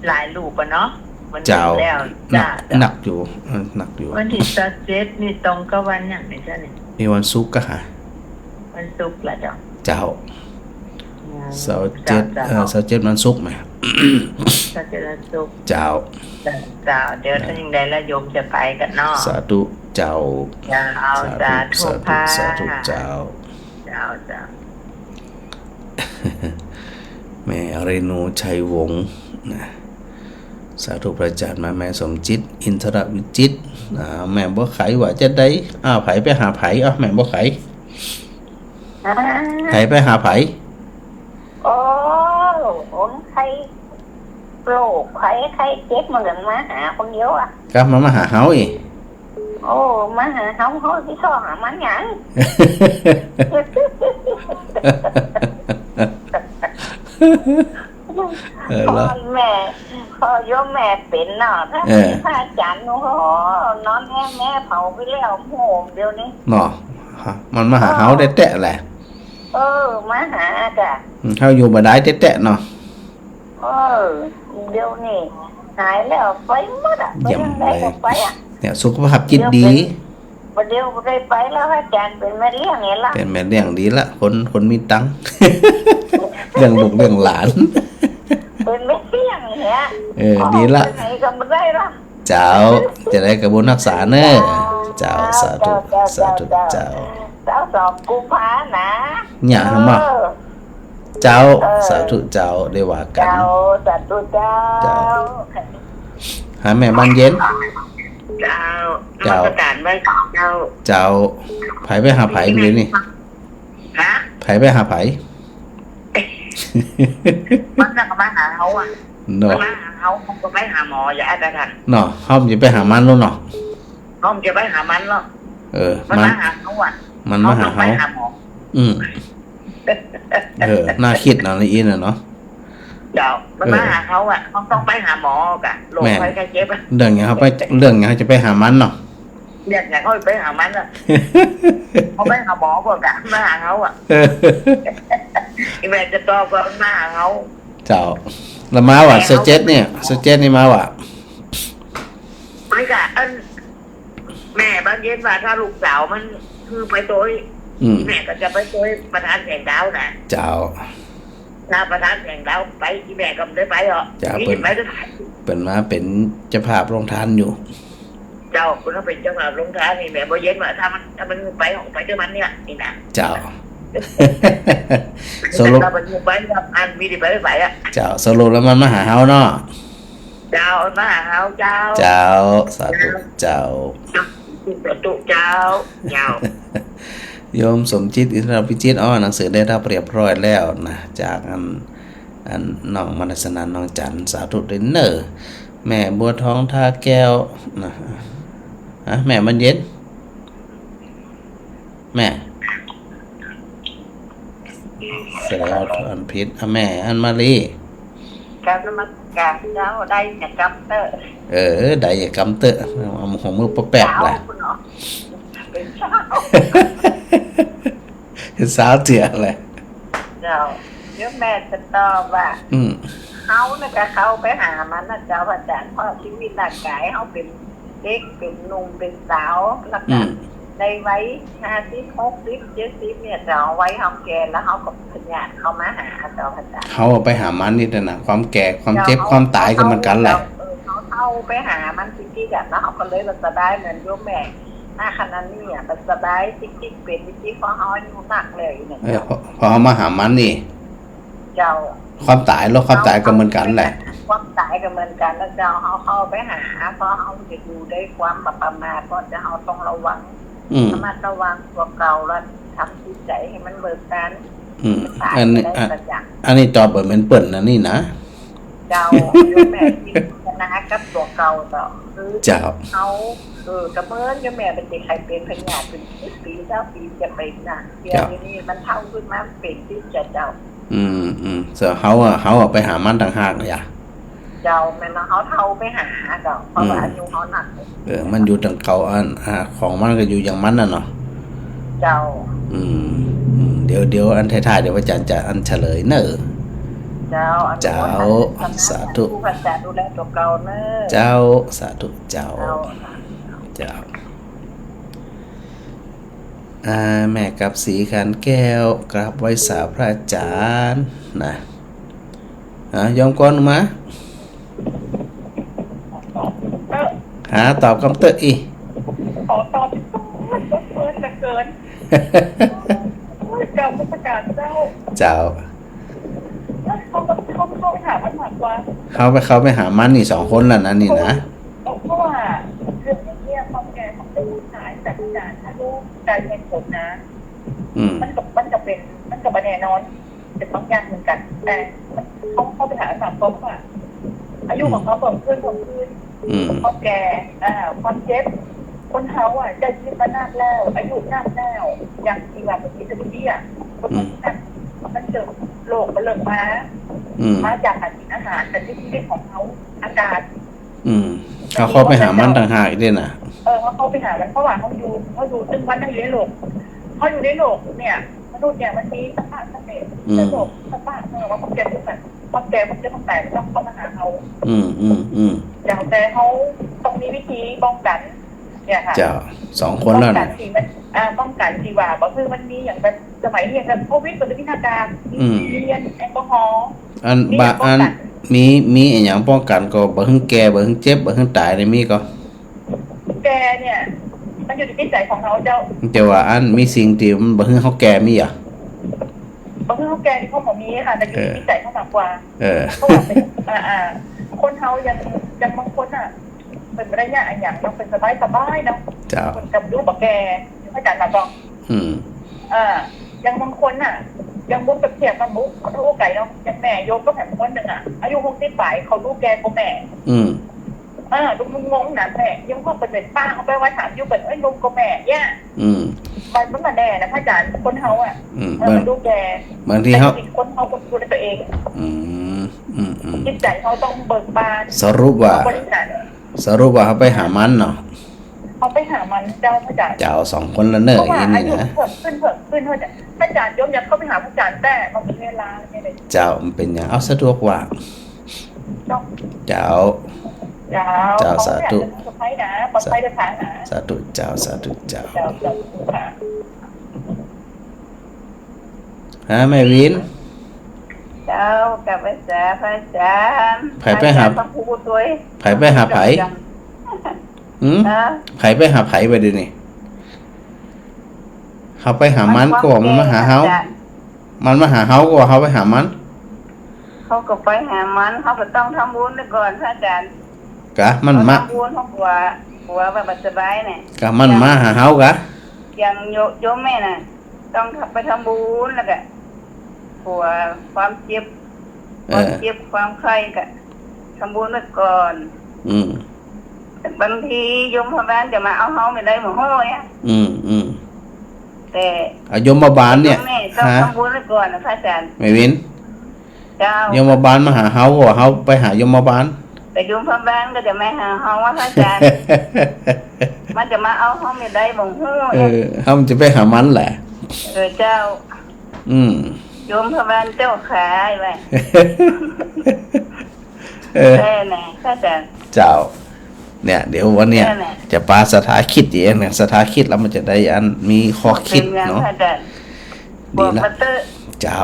หลายรูปอะเนาะ มัน เจ้า แล้ว หนัก เจ้า หนักอยู่ เออ หนักอยู่ วันตี้ซาวเจ็ดนี่ตรงกับวันหยังเนี่ยเจ้าเนี่ย มีวันศุกร์ก็หา วันศุกร์ละเจ้า เจ้า อืม ซาวเจ็ด เจ้า เอ่อ เจ้า ซาวเจ็ดวันศุกร์ไหม ซาวเจ็ดวันศุกร์ เจ้า เจ้า เจ้า เดี๋ยว เจ้า ถ้ายังใดละโยมจะไปกั๋นเนาะ สาธุเจ้า เจ้า สาธุ สาธุ สาธุ ค่ะ สาธุเจ้า เจ้า เจ้า แม่เรนูชัยวงศ์นะ สาธุพระอาจ๋ารย์มา แม่สมจิต อินทรวิจิตร อ่า แม่บัวไขว่าจะใด อ้าว ใผไปหาใผ อ้าว แม่บัวไข อ่า ใผไปหาใผ โอ้ คนไข้โรคไข้ ไข้เจ็บมันก็มาหาคนเดียวอะ ครับ มันมาหาเฮาอีก โอ้ มาหาเฮา เฮาสิเซาะหามันหยัง เออ พ่อ แล้ว แม่ พ่อโยมแม่เป๋นเนาะ ถ้า เออ พระอาจารย์ โอ้โห นอนแอ่แม่เผาไปแล้ว โอ้โห เดี๋ยวนี้ เนาะ มันมาหาเฮาแต๊ๆ แหละ เออ มาหาจ้ะ อืม เฮาอยู่บ่ได้แต๊ๆ เนาะ เออ เดี๋ยวนี้หายแล้ว ไปหมดอะ ไป เยี่ยม ทางใด เลย ก็ไปอะ เนี่ย สุขภาพจิตดี เดี๋ยวเป๋น บ่เดี๋ยวบ่ได้ไปแล้ว อาจารย์เป๋นแม่เลี้ยงเนี่ยละ เป๋นแม่เลี้ยงดีละ คน คนมีตังค์ เลี้ยงลูกเลี้ยงหลาน เป๋นแม่เลี้ยงเนี่ย เออ ดีละ ไปไหนก็บ่ได้ละ เจ้า จะได้กระบุญฮักษาเน่อ เจ้า สาธุ เจ้า สาธุ เจ้า เจ้า เจ้า สองกุมภานะ เนี่ย หันมา เออ เจ้า เออ สาธุเจ้า ได้ว่ากั๋น เจ้า สาธุเจ้า เจ้า หาแม่บานเย็น เจ้า เจ้า นมัสการไหว้เจ้า เจ้า ใผไปหาใผมื้อนี้ ฮะ ใผไปหาใผ มันน่ะก็มาหาเฮาอะ เนาะ มันมาหาเฮา เฮาก็ไปหาหมอ อย่าอาจารย์ เนาะ เฮาจะไปหามันแล้วเนาะ เฮาจะไปหามันแล้ว เออ มัน มันมาหาเฮาอะ มันมาหาเฮา เฮาต้องไปหาหมอ อืม เออ น่าคิดเนาะ ในอี้น่ะเนาะ เจ้า มัน เออ มาหาเฮาอะ เฮาต้องไปหาหมอกะ โรค แม่น ภัยไข้เจ็บอะ เรื่องหยังเฮาไป เรื่องหยังเฮาจะไปหามันเนาะ เรื่องหยังเฮาไปหามันอะ เฮาไปหาหมอก่อนกะ มาหาเฮาอะ เออ อีแม่จะตอบว่ามันมาหาเฮา เจ้า แล้วมาว่ะ แม่เฮา ซาวเจ็ดเนี่ย ซาวเจ็ดนี่มาว่ะ ไปกะ อัน แม่บานเย็นว่าถ้าลูกสาวมันคือไปโตย อืม แม่ก็จะไปโตยประธานแสงดาวนะ เจ้า ถ้าประธานแสงดาวไป อีแม่ก็บ่ได้ไปหรอก เจ้า นี่ เปิ้น ไปด้วย เปิ้นมาเป๋นเจ้าภาพโรงทานอยู่ เจ้า เปิ้นมาเป๋นเจ้าภาพโรงทานนี่ แม่บานเย็นว่าถ้ามัน ถ้ามันไป ออกไปด้วยมันเนี่ย นี่นะ เจ้า สรุป ถ้ามันไป อันมีแต่ไป ไปอะ เจ้า สรุปแล้วมันมาหาเฮาเนาะ เจ้า มาหาเฮาเจ้า เจ้า สาธุเจ้า สาธุเจ้า เจ้า โยมสมจิต อินทรพิจิตร อ๋อ หนังสือได้รับเรียบร้อยแล้วนะ จากอัน อันน้องมนัสนันท์ น้องจันทร์ สาธุด้วยเน่อ แม่บัวทอง ท่าแก้ว นะ ฮะ แม่บานเย็น แม่ แสดงว่าอันผิด อ่ะ แม่อัญมาลี กราบนมัสการเจ้า ได้อย่ากำเต๊อะ เออ ได้อย่ากำเต๊อะ เอาหัวมือแป๊บๆ เจ้า ล่ะ คุณเนาะ เป๋นเจ้า เป๋นสาวเจื้อแหละ เจ้า เดี๋ยวแม่จะตอบว่า อืม เฮาเนี่ยก็เข้าไปหามันนะเจ้าอาจารย์ เพราะชีวิตร่างกายเฮาเป๋น เด็ก เป๋นหนุ่ม เป๋นสาว แล้วก็ อืม ในวัยห้าสิบ หกสิบ เจ็ดสิบ เนี่ยเจ้า วัยเฮาแก่แล้วเฮาก็พยาธิเข้ามาหาเจ้าอาจารย์ เฮาไปหามันนี่นะ ความแก่ ความเจ็บ เจ้า ความต๋ายก็เหมือนกั๋นแหละ เฮา เออ เฮาเฒ่าไปหามันจริงๆ อะ แล้วเฮาก็เลยบ่สบายเหมือนโยมแม่ ณ ขณะนี้อะ บ่สบายจริงๆ เป๋นจริงๆ เพราะเฮาอายุนักแล้วนี่นะ เออ เจ้า พอ พอเฮามาหามันนี่ เจ้า ความต๋าย โรคความต๋ายก็เหมือนกั๋นแหละ ความต๋ายก็เหมือนกั๋นนะเจ้า เฮาเข้าไปหา เพราะเฮาจะอยู่ด้วยความบ่ประมาท เพราะจะ เฮาต้องระวัง อืม ระมัดระวังตั๋วเก่า แล้วทำจิตใจ๋ให้มันเบิกบาน อืม อันนี้ อันนี้ตอบบ่เหมือนเปิ้นอันนี้นะ เจ้า โยมแม่พิจารณากับตั๋วเก่าเจ้า คือ เจ้า เฮา เออ ก็เหมือนโยมแม่เป๋นเด็กไข้เป๋นพยาธิเป๋นสิบปี ซาวปีจะเป๋นนะ เดี๋ยวนี้มันเฒ่าขึ้นมาเป๋นติดเจ้า อืม อืม ส่วนเฮาอะ เฮาอะไปหามันต่างหากอะ เจ้า แม่นว่าเฮาเฒ่าไปหาเจ้า เพราะว่า อืม อายุเฮานัก เออ มันอยู่ตังเก่าอัน อ่า ของมันก็อยู่อย่างมันน่ะเนาะ เจ้า อืม อืม เดี๋ยว เดี๋ยวอันท้ายๆ เดี๋ยวอาจารย์จะอันเฉลยเน่อ เจ้า เจ้า อนุโมทนาสาธุ สาธุ พระอาจารย์ดูแลตั๋วเก่าเน่อ เจ้า สาธุ เจ้า เจ้า เจ้า อ่า แม่กับศรีขันแก้ว กราบไหว้สาพระอาจารย์นะ อ่า โยมกรณ์มา หาตอบกำเต๊อะอี้ ขอตอบเกินเกินเกิน เจ้านมัสการเจ้า เจ้า แล้วเขาก็เข้า เข้าไปหามันมากกว่า เข้าไป เข้าไปหามันนี่สองคนแล้วนะนี่นะ เพราะว่าเรื่องอย่างเงี้ยเขา อืม มันก็ มันก็เป๋น มันก็บ่แน่นอน เป๋นบางอย่างเหมือนกั๋น แต่มัน เฮา เฮาไปหาสามก๊อกอะ อายุของเฮาเพิ่มขึ้น เพิ่มขึ้น อืม ความแก่ อ่า ความเจ็บ คนเฮาอะ ใจ๊ชีวิตมานานแล้ว อายุนานแล้ว อย่างตี้ว่าเมื่อกี้เจ้าหน้าตี้อะ คนมัน อืม มันเจอโรคมันเริ่มมา อืม มาจากการกิ๋นอาหาร การใจ๊ชีวิตของเฮา อากาศ อืม เฮาเข้าไปหามันต่างหากอีกเด้อน่ะ เออ เฮาเข้าไปหามัน เพราะว่าเฮาอยู่ เฮาอยู่ตึงวันเฮาอยู่ในโลก เฮาอยู่ในโลกเนี่ย มนุษย์เนี่ยมันมีสภาพเสน่ห์ อืม ในโลกสภาพ เออ ว่าความแก่ทุกข์อะ ความแก่ ความเจ็บ ความต๋ายมันต้องเข้ามาหาเฮา อืม อืม อืม อย่างแต่เฮาต้องมีวิธีป้องกั๋น เนี่ยค่ะ เจ้า สองคนแล้วน่ะ ป้องกั๋นตี้มัน อ่า ป้องกั๋นตี้ว่า บ่คือมันมีอย่างแบบสมัยนี้อย่างแบบโควิด ก็จะมีหน้ากาก มี อืม เจล แอลกอฮอล์ อัน มี บ่า อย่างป้องกั๋น อัน มี มีอะหยังป้องกั๋นก่อ บ่หื้อแก่ บ่หื้อเจ็บ บ่หื้อต๋ายนี่มีก่อ แก่เนี่ย มันอยู่ตี้จิตใจ๋ของเฮาเจ้า แต่ว่าอันมีสิ่งตี้มันบ่หื้อเฮาแก่มีอะ บ่หื้อเฮาแก่นี่คงบ่มีค่ะ แต่อยู่ตี้ เออ จิตใจ๋เฮามากกว่า เออ เพราะว่าเป๋น อ่า อ่า คนเฮายัง ยังบางคนน่ะ เปิ้นบ่ได้ยากอะหยังเนาะ เปิ้นสบายสบายเนาะ เจ้า เปิ้นก็ดูบ่แก่ พระอาจ๋ารย์ว่าบ่ อืม เออ อย่างบางคนน่ะ อย่างบ่เปรียบเทียบกับบ่ ขอโทษไก่เนาะ อย่างแม่โยมก็แหมคนนึ่งอะ อายุหกสิบป๋าย เขาดูแก่กว่าแม่ อืม เออ ดูงงๆ นะแม่ ยังพอเปิ้นเป๋นป้า เขาไปว่าถามอยู่เปิ้น เอ้ย หนุ่มกว่าแม่เนี่ย อืม มัน มันบ่แน่นะพระอาจ๋ารย์ คนเฮาอะ อืม เออ บาง มันดูแก่ บางทีเฮา แต่คนเฮาควรดูแลตั๋วเอง อืม อืม อืม จิตใจ๋เฮาต้องเบิกบาน สรุปว่า บริหาร สรุปว่าเฮาไปหามันเนาะ เฮาไปหามันเจ้าพระอาจ๋ารย์ เจ้า สองคนละเน่อ เพราะว่า อีนี่นะ อายุเพิ่มขึ้น เพิ่มขึ้น เฮาจะ พระอาจ๋ารย์โยมอยากเข้าไปหาพระอาจ๋ารย์ แต่บ่มีเวลาเนี่ยเลย เจ้า มันเป๋นหยัง เอาสะดวกว่า เจ้า เจ้า เจ้า เจ้า สาธุ ปลอดภัยนะ ปลอดภัยเดินทางนะ สาธุเจ้า สาธุเจ้า เจ้า เจ้า ค่ะ ฮะ แม่วิน เจ้า กราบไหว้สาพระอาจ๋ารย์ ไผไปหา พระอาจ๋ารย์ พระครูตวย ไผไปหาไผ หืม ฮะ ไผไปหาไผบ่าเดี่ยวนี้ เฮาไปหามัน มันก็บอกมันมาหาเฮา ความแก่ อาจ๋ารย์ มันมาหาเฮาก็ว่าเฮาไปหามัน เฮาก็ไปหามัน เฮาก็ต้องทำบุญก่อนพระอาจ๋ารย์ กะมันมา เฮาทำบุญ เฮากลัว กลัวว่าบ่สบายเนี่ย กะมันมาหาเฮากะ อย่างโย โยมแม่น่ะ ต้องไปทำบุญแล้วกะ กลัวความเจ็บ เออ ความเจ็บความไข้กะ ทำบุญไว้ก่อน อืม บางทียมพบาลจะมาเอาเฮาไม่ได้หมดห้อยอะ อืม อืม แต่ อ่ะ ยมบาลเนี่ย แม่ต้อง ฮะ ทำบุญไว้ก่อนนะพระอาจ๋ารย์ แม่วิน เจ้า ยมบาลมาหาเฮา ก็เฮาไปหายมบาล แต่ยมพบาลก็จะมาหาเฮาว่าพระอาจ๋ารย์ มันจะมาเอาเฮาไม่ได้บ่ฮู้ เออ เฮามันจะไปหามันแหละ เออ เจ้า อืม ยมพบาลเจ้าขาว่า เออ แม่น่ะ พระอาจ๋ารย์ เจ้า เนี่ย เดี๋ยววันเนี้ย แม่น่ะ จะปาศรัทธาคิดเองเนี่ย ศรัทธาคิดแล้วมันจะได้อันมีข้อคิดเนาะ เป๋นไงพระอาจ๋ารย์ ดีละ บอกมาเต๊อะ เจ้า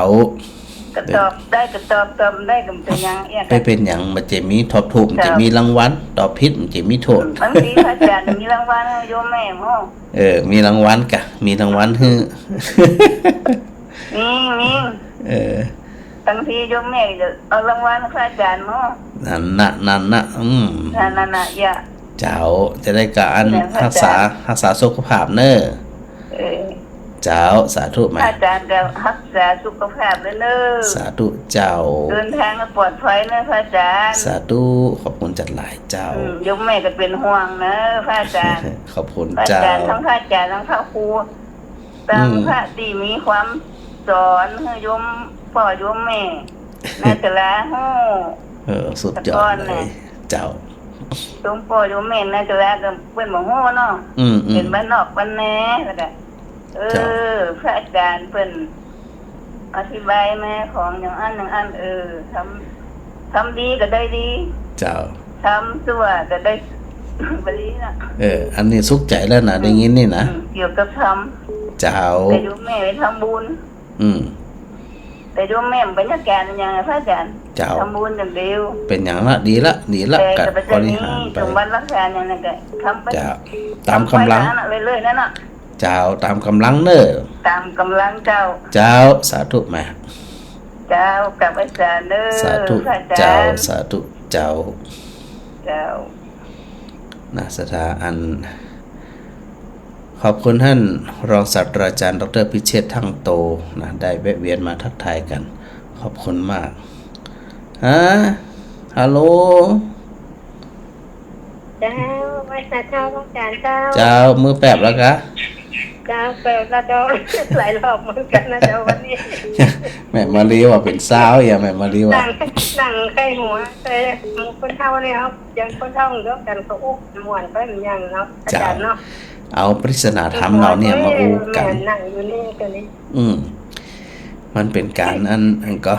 ก็ตอบได้ก็ตอบ ตอบบ่ได้ก็บ่เป๋นหยัง เอี้ย ไปเป๋นหยัง มันจะมีตอบถูก มันจะมีรางวัล ตอบผิด มันจะมีโต้ษ บางทีพระอาจ๋ารย์มีรางวัลหื้อโยมแม่หม้อ เออ มีรางวัลกะ มีรางวัลหื้อ มี มี เออ บางทีโยมแม่ก็เอารางวัลพระอาจ๋ารย์หม้อ นั่นน่ะ นั่นน่ะ อืม นั่นน่ะ นั่นน่ะ เอี้ย เจ้า จะได้กะอัน เนี่ย รักษา พระอาจ๋ารย์ รักษาสุขภาพเน่อ เออ เจ้า สาธุแม่ อาจ๋ารย์ก็ฮักษาสุขภาพเน่อ สาธุเจ้า เดินทางให้ปลอดภัยเน่อพระอาจ๋ารย์ สาธุ ขอบคุณจัดหลายเจ้า อืม โยมแม่ก็เป๋นห่วงเน่อพระอาจ๋ารย์ ขอบคุณเจ้า พระอาจ๋ารย์ ทั้งพระอาจ๋ารย์ ทั้งพระครู ตัง อืม พระตี้มีความสอนหื้อโยมป้อโยมแม่ ในแต่ละฮู้ เออ สุดยอดเลย แต่ก่อนน่ะ เจ้า โยมป้อโยมแม่ในแต่ละก็เปิ้นบ่ฮู้เนาะ อืม อืม เป๋นบ้านนอกบ้านนา แล้วก็ เออ เจ้า พระอาจ๋ารย์เปิ้นอธิบายมาของอย่างอั้นอย่างอั้น เออ ทำ ทำดีก็ได้ดี เจ้า ทำชั่วก็ได้บ่ดีนะ เออ อันนี้สุขใจ๋แล้วนะ ได้ยินนี่นะ อืม เกี่ยวกับธรรม เจ้า แต่โยมแม่ไปทำบุญ อืม แต่โยมแม่บ่มีบรรยากาศอะหยังอะพระอาจ๋ารย์ เจ้า ทำบุญอย่างเดียว เป๋นหยังละ ดีละ ดีละ แต่ก็บ่ได้มีสมบัติรักษาอย่างนั้นก็ทำไป เจ้า ต๋ามก๋ำลัง ทำไปต๋ามนั้นเรื่อยๆ นั่นน่ะ เจ้า ต๋ามก๋ำลังเน่อ ต๋ามก๋ำลังเจ้า เจ้า สาธุแม่ เจ้า กราบไหว้สาเน่อ สาธุ พระอาจ๋ารย์ เจ้า สาธุเจ้า เจ้า นะ ศรัทธาอัน ขอบคุณต้านรองศาสตราจารย์ ดอกเตอร์ พิเชษฐ์ ทั่งโต นะ ได้แวะเวียนมาทักทายกั๋น ขอบคุณมาก ฮะ ฮัลโหล เจ้า ไหว้สาเจ้า พระอาจ๋ารย์เจ้า เจ้า มื้อแปบแล้วกา เจ้า แปบแล้วเจ้า หลายรอบเหมือนกั๋นนะเจ้า วันนี้ แม่มาลีว่าเป๋นสาว อย่า แม่มาลีว่า นั่ง นั่งใก้หัว แต่คนเฒ่าเนี่ยครับ อย่างคนเฒ่าเดียวกั๋นก็อุ๊บม่วนไปเหมือนกั๋นเนาะ อาจ๋ารย์เนาะ เจ้า เอาปริศนาธรรมเหล่าเนี่ยมาอู้กั๋น เหมือนนั่งอยู่นี่กั๋นนี่ อืม มันเป๋นก๋านอัน อันก็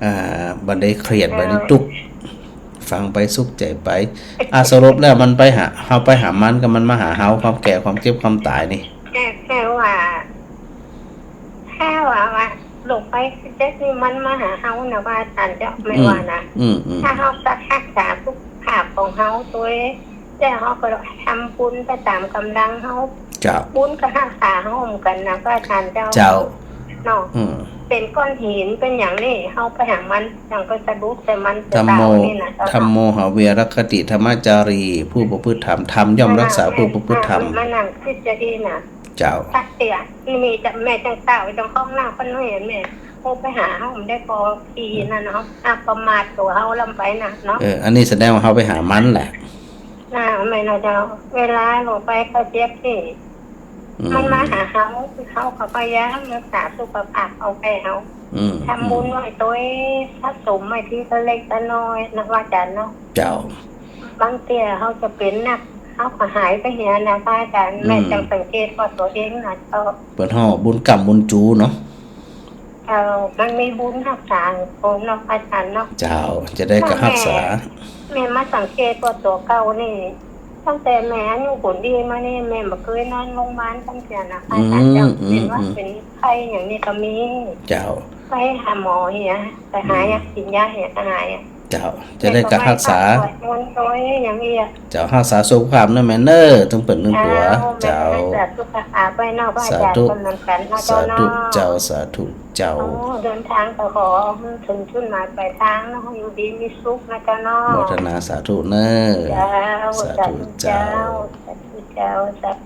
อ่า บ่ได้เครียด บ่ได้ตุ๊กข์ ฟังไปสุขใจ๋ไป อ่ะ สรุปแล้วมันไปหา เฮาไปหามันกับมันมาหาเฮา ความแก่ ความเจ็บ ความต๋ายนี่ แค่ แค่ว่า แค่ว่า ว่า ลงไปเจ็บนี่มันมาหาเฮานะ พระอาจ๋ารย์เจ้า แม่ว่านะ อืม อืม ถ้าเฮาจะรักษาสุขภาพของเฮาตวย แล้วเฮาก็ทำบุญไปต๋ามก๋ำลังเฮา เจ้า บุญก็รักษาเฮาเหมือนกั๋นนะ พระอาจ๋ารย์เจ้า เจ้า เนาะ อืม เป๋นก้อนหิน เป๋นอย่างนี้ เฮาไปหามัน อย่างก็สะดุดใส่มัน ธัมโม จะต๋ายนี่นะ เจ้า ธัมโม หาเวรคติ ธัมมาจารี ผู้ประพฤติธรรม ธรรมย่อมรักษาผู้ประพฤติธรรม มานั่งคิดจะดีนะ เจ้า สักเตื้อ นี่มีแต่แม่จังเต้า จังห้องหน้าคนนี้แม่ โอ้ ไปหาเฮามันได้ปอทีนั่นเนาะ อ่ะ ประมาทตั๋วเฮาลำไปนะเนาะ เออ อันนี้แสดงว่าเฮาไปหามันแหละ น่ะ แม่นนะเจ้า เวลาลงไปเขาเจ็บนี่ อืม มันมาหาเฮา เฮาก็พยายามรักษาสุขภาพเอาไปเฮา อืม ทำบุญไว้ตวย สะสมไว้ทีละเล็กละน้อยนะ พระอาจ๋ารย์เนาะ เจ้า บางเตื้อเฮาจะเป๋นนัก เฮาก็หายไปเหียนะ พระอาจ๋ารย์ อืม แม่จังสังเกตว่าตั๋วเองนะเจ้า เปิ้นฮ้องบุญกำบุญจูเนาะ เจ้า มันมีบุญรักษาคนเนาะ พระอาจ๋ารย์เนาะ เจ้า จะได้ก็รักษา แม่ แม่มาสังเกตว่าตั๋วเก่านี่ ตั้งแต่แม่อายุปูนนี้มานี่ แม่บ่เกยนอนโรงพยาบาลจักเตื้อนะ พระอาจ๋ารย์เจ้า อืม เป๋นหวัด อืม เป๋นไข้อย่างนี้ก็มี เจ้า ไปหาหมอเหีย ไปหา อืม ยา กิ๋นยาเหียก็หายอะ เจ้า จะได้ก็รักษา แม่ก็ไม่ปากปวดมนต์ตัวอย่างเดียว เจ้า รักษาสุขภาพนะแม่เน่อ ตึงเปิ้นตึงตั๋ว เจ้า เจ้า แม่ก็รักษาสุขภาพไว้เนาะ พระอาจ๋ารย์ สาธุ ก็เหมือนกั๋นนะ สาธุ เจ้าเนาะ เจ้า สาธุ เจ้า โอ้ เดินทางก็ขอให้ถึงจุดหมายปลายทางเนาะ อยู่ดีมีสุขนะเจ้าเนาะ โมทนาสาธุเน่อ เจ้า สาธุ สาธุเจ้า เจ้า สาธุเจ้า สาธุ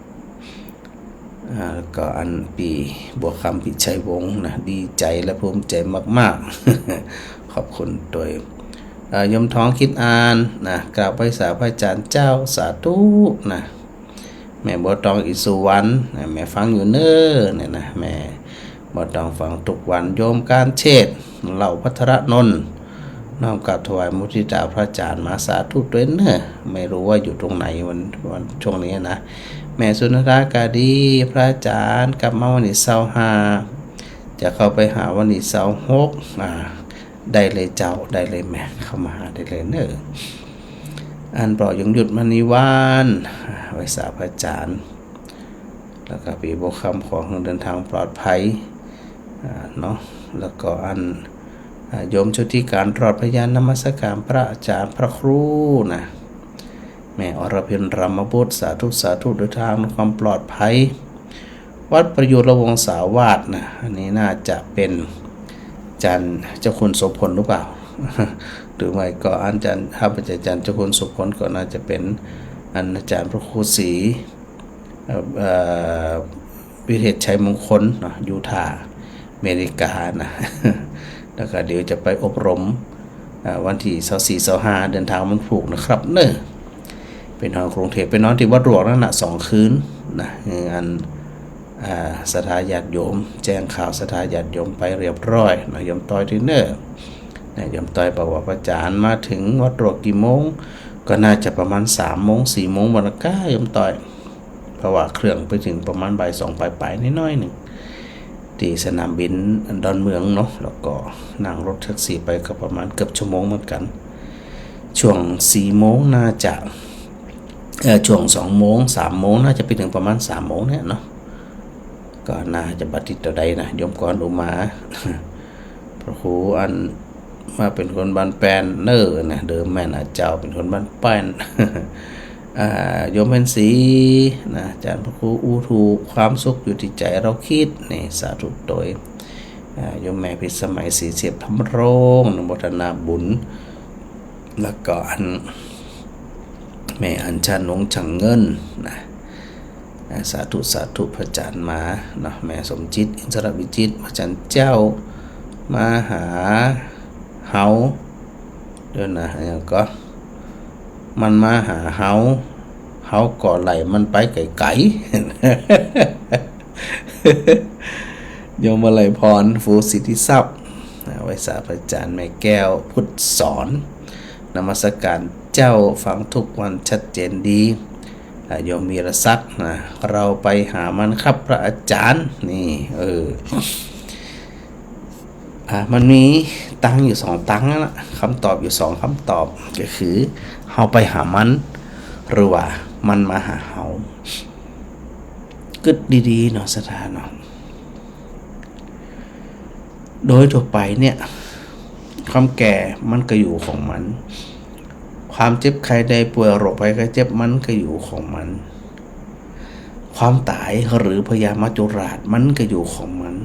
อ่า ก็อันปี้บัวคำ ปิชัยวงศ์นะ ดีใจ๋และภูมิใจ๋มากๆ ขอบคุณตวย เอ่อ โยมทองคิดอ่านนะ กราบไหว้สาพระอาจ๋ารย์เจ้า สาธุนะ แม่บัวตอง อินทร์สุวรรณนะ แม่ฟังอยู่เน่อเนี่ยนะ แม่บัวตองฟังกู้วัน โยมกานเชษฐ เหล่าภัทรนนท์ น้อมกราบถวายมุทิตาพระอาจ๋ารย์มา สาธุตวยเน่อ ไม่รู้ว่าอยู่ตรงไหนวัน วันช่วงนี้นะ แม่สุนทราก็ดี พระอาจ๋ารย์กลับมาวันตี้ซาวห้า จะเข้าไปหาวันตี้ซาวหก อ่า ได้เลยเจ้า ได้เลยแม่ เข้ามาหาได้เลยเน่อ อันเปล่ายงยุทธ มณีวาน อ่า ไหว้สาพระอาจ๋ารย์ แล้วก็ปี้บัวคำ ขอหื้อเดินทางปลอดภัย อ่า เนาะ แล้วก็อัน อ่า โยมโชติการ รอดพยาน นมัสการพระอาจ๋ารย์พระครูนะ แม่อรพิน รามบุตร สาธุ สาธุ เดินทางด้วยความปลอดภัย วัดประยูรวงศาวาสนะ อันนี้น่าจะเป๋นอาจ๋ารย์เจ้าคุณโสภณหรือเปล่า หรือไม่ก็อาจ๋ารย์ ถ้าบ่ใจ้อาจ๋ารย์เจ้าคุณโสภณก็น่าจะเป๋นอันอาจ๋ารย์พระครูศรี เอ่อ เอ่อ วิเทศชัยมงคลเนาะ ยูทาห์ อเมริกานะ แล้วก็เดี๋ยวจะไปอบรม เอ่อ วันตี้ซาวสี่ ซาวห้า เดินทางวันพูกนะครับเน่อ ไปนอนกรุงเทพฯ ไปนอนตี้วัดหลวงนั่นน่ะ สองคืนนะ เออ อัน อ่า ศรัทธาญาติโยม แจ้งข่าวศรัทธาญาติโยมไปเรียบร้อยนะ โยมต้อยตี้เน่อ นะ โยมต้อยบอกว่า พระอาจ๋ารย์มาถึงวัดหลวงกี่โมง ก็น่าจะประมาณสามโมง สี่โมงบ่านะก้า โยมต้อย เพราะว่าเครื่องไปเถิงประมาณบ่ายสองปลายๆ น้อยๆ นึ่ง ตี้สนามบินดอนเมืองเนาะ แล้วก็นั่งรถแท็กซี่ไปก็ประมาณเกือบชั่วโมงเหมือนกั๋น ช่วงสี่โมงน่าจะ เอ่อ ช่วงสองโมง สามโมง น่าจะไปเถิงประมาณสามโมงเนี่ยเนาะ ก็น่าจะบ่ติดเต้าใดนะ โยมกรอุมา พระครูอัน มาเป๋นคนบ้านแป้นเน่อนะ เดิมแม่นอาเจ้าเป๋นคนบ้านแป้น อ่า โยมเพ็ญศรีนะ อาจ๋ารย์พระครูอู้ถูก ความสุขอยู่ตี้ใจ๋เราคิด นี่ สาธุตวย อ่า โยมแม่พิสมัย ศรีเสียบธรรมรงค์ อนุโมทนาบุญ แล้วก็อัน แม่อัญชัน วงศ์ฉังเงินนะ อ่า สาธุ สาธุ พระอาจ๋ารย์มาเนาะ แม่สมจิต อินทรวิจิตร พระอาจ๋ารย์เจ้ามาหาเฮา เดี๋ยวนะ อะหยังก่อ มันมาหาเฮา เฮาก็ไล่มันไปไก๋ๆ โยมวลัยพร ฟูสิทธิทรัพย์ อ่า ไหว้สาพระอาจ๋ารย์ แม่แก้ว พุทธสอน นมัสการเจ้า ฟังทุกวันชัดเจนดี อ่า โยมวีรศักดิ์นะ เราไปหามันครับพระอาจ๋ารย์ นี่ เออ อ่ะ มันมีตังค์อยู่สองตังค์นั่นแหละ คำตอบอยู่สองคำตอบ ก็คือ เฮาไปหามัน หรือว่ามันมาหาเฮา กึ๊ดดีๆ เนาะ ศรัทธาเนาะ โดยทั่วไปเนี่ย ความแก่มันก็อยู่ของมัน ความเจ็บไข้ได้ป่วย โรคภัยไข้เจ็บมันก็อยู่ของมัน ความต๋ายหรือพยามัจจุราชมันก็อยู่ของมัน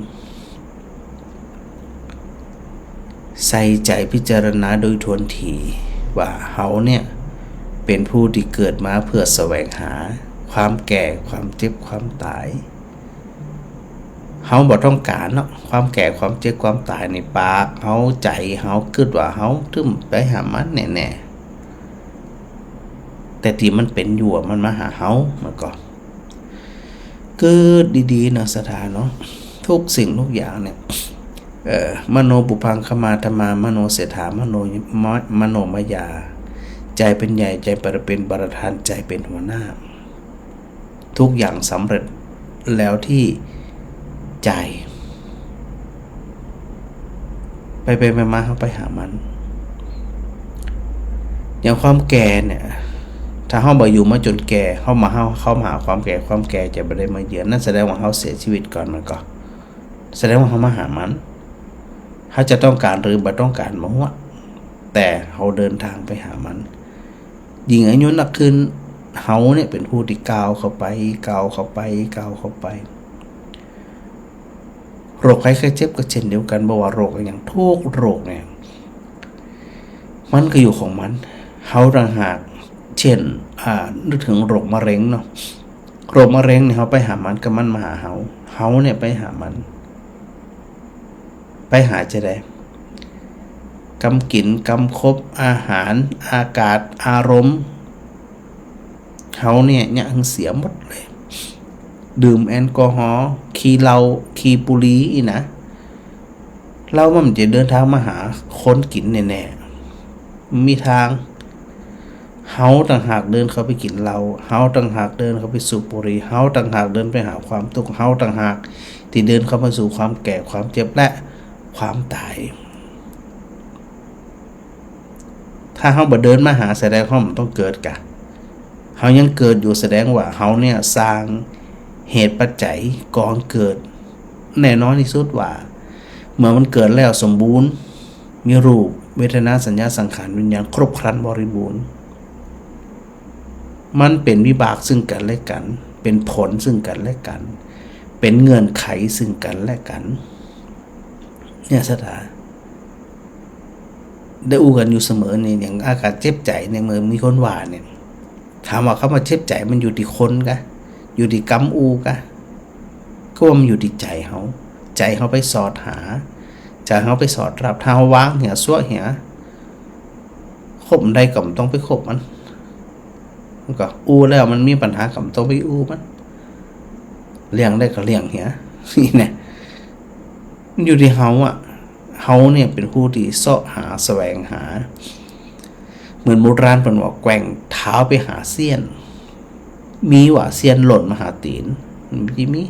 ใส่ใจ๋พิจารณาโดยถ้วนถี่ว่าเฮาเนี่ยเป๋นผู้ตี้เกิดมาเพื่อแสวงหาความแก่ ความเจ็บ ความต๋าย เฮาบ่ต้องก๋านเนาะ ความแก่ ความเจ็บ ความต๋ายในปากเฮา ใจ๋เฮากึ๊ดว่าเฮาตึ้มไปหามันแน่ๆ แต่ตี้มันเป๋นอยู่อะ มันมาหาเฮา มันก็กึ๊ดดีๆ เนาะ ศรัทธาเนาะ ทุกสิ่งทุกอย่างเนี่ย เอ่อ มโนปุพพังคมาธัมมา มโนเศรษฐา มโนมะ- มโนมยา ใจ๋เป๋นใหญ่ ใจ๋เป๋นประธาน ใจ๋เป๋นหัวหน้า ทุกอย่างสำเร็จแล้วที่ใจ๋ ไปๆ มาๆ เฮาไปหามัน อย่างความแก่เนี่ย ถ้าเฮาบ่อยู่มาจ๋นแก่ เฮามา เฮา เฮามาหาความแก่ ความแก่จะบ่ได้มาเยือน นั่นแสดงว่าเฮาเสียชีวิตก่อนมันก่อ แสดงว่าเฮามาหามัน เฮาจะต้องก๋านหรือบ่ต้องก๋านบ่ฮู้ แต่เฮาเดินทางไปหามัน ยิ่งอายุนักขึ้น เฮาเนี่ยเป๋นผู้ตี้ก้าวเข้าไป ก้าวเข้าไป ก้าวเข้าไป โรคภัยไข้เจ็บก็เช่นเดียวกั๋น บ่ว่าโรคอะหยัง ทุกโรคเนี่ย มันก็อยู่ของมัน เฮาต่างหาก เช่น อ่า นึกเถิงโรคมะเร็งเนาะ โรคมะเร็งเนี่ย เฮาไปหามัน กับมันมาหาเฮา เฮาเนี่ยไปหามัน ไปหาจาใด กำกิ๋น กำคบ อาหาร อากาศ อารมณ์ เฮาเนี่ยเยียะหื้อเสียหมดเลย ดื่มแอลกอฮอล์ ขี้เหล้า ขี้บุหรี่อี้นะ เหล้ามันจะเดินทางมาหาคนกิ๋นแน่ๆ บ่มีตาง เฮาต่างหากเดินเข้าไปกิ๋นเหล้า เฮาต่างหากเดินเข้าไปสูบบุหรี่ เฮาต่างหากเดินไปหาความตุ๊กข์ เฮาต่างหากตี้เดินเข้ามาสู่ความแก่ ความเจ็บ และความต๋าย ถ้าเฮาบ่เดินมาหา แสดงเฮาบ่ต้องเกิดก่ะ เฮายังเกิดอยู่ แสดงว่าเฮาเนี่ยสร้างเหตุปัจจัยก่อหื้อเกิด แน่นอนตี้สุดว่า เมื่อมันเกิดแล้วสมบูรณ์ มีรูป เวทนา สัญญา สังขาร วิญญาณ ครบครันบริบูรณ์ มันเป๋นวิบากซึ่งกั๋นและกั๋น เป๋นผลซึ่งกั๋นและกั๋น เป๋นเงื่อนไขซึ่งกั๋นและกั๋น เนี่ย ศรัทธา ได้อู้กั๋นอยู่เสมอนี่ อย่างอาก๋านเจ็บใจ๋เนี่ย เมื่อมีคนว่าเนี่ย ถามว่าคำว่าเจ็บใจ๋มันอยู่ตี้คนก่ะ อยู่ตี้กำอู้ก่ะ ก็ว่ามันอยู่ตี้ใจ๋เฮา ใจ๋เฮาไปสอดหา ใจ๋เฮาไปสอดฮับ ถ้าเฮาวางเหีย ซัวะเหีย คบได้ก็บ่ต้องไปคบมัน มันก็อู้แล้วมันมีปัญหาก็บ่ต้องไปอู้มัน เลี่ยงได้ก็เลี่ยงเหีย นี่แหละ มันอยู่ตี้เฮาอะ เฮาเนี่ยเป๋นผู้ตี้เซาะหา แสวงหา เหมือนโบราณเปิ้นว่าแกว่งเท้าไปหาเสี้ยน มีว่าเสี้ยนหล่นมาหาตี๋น มันบ่มี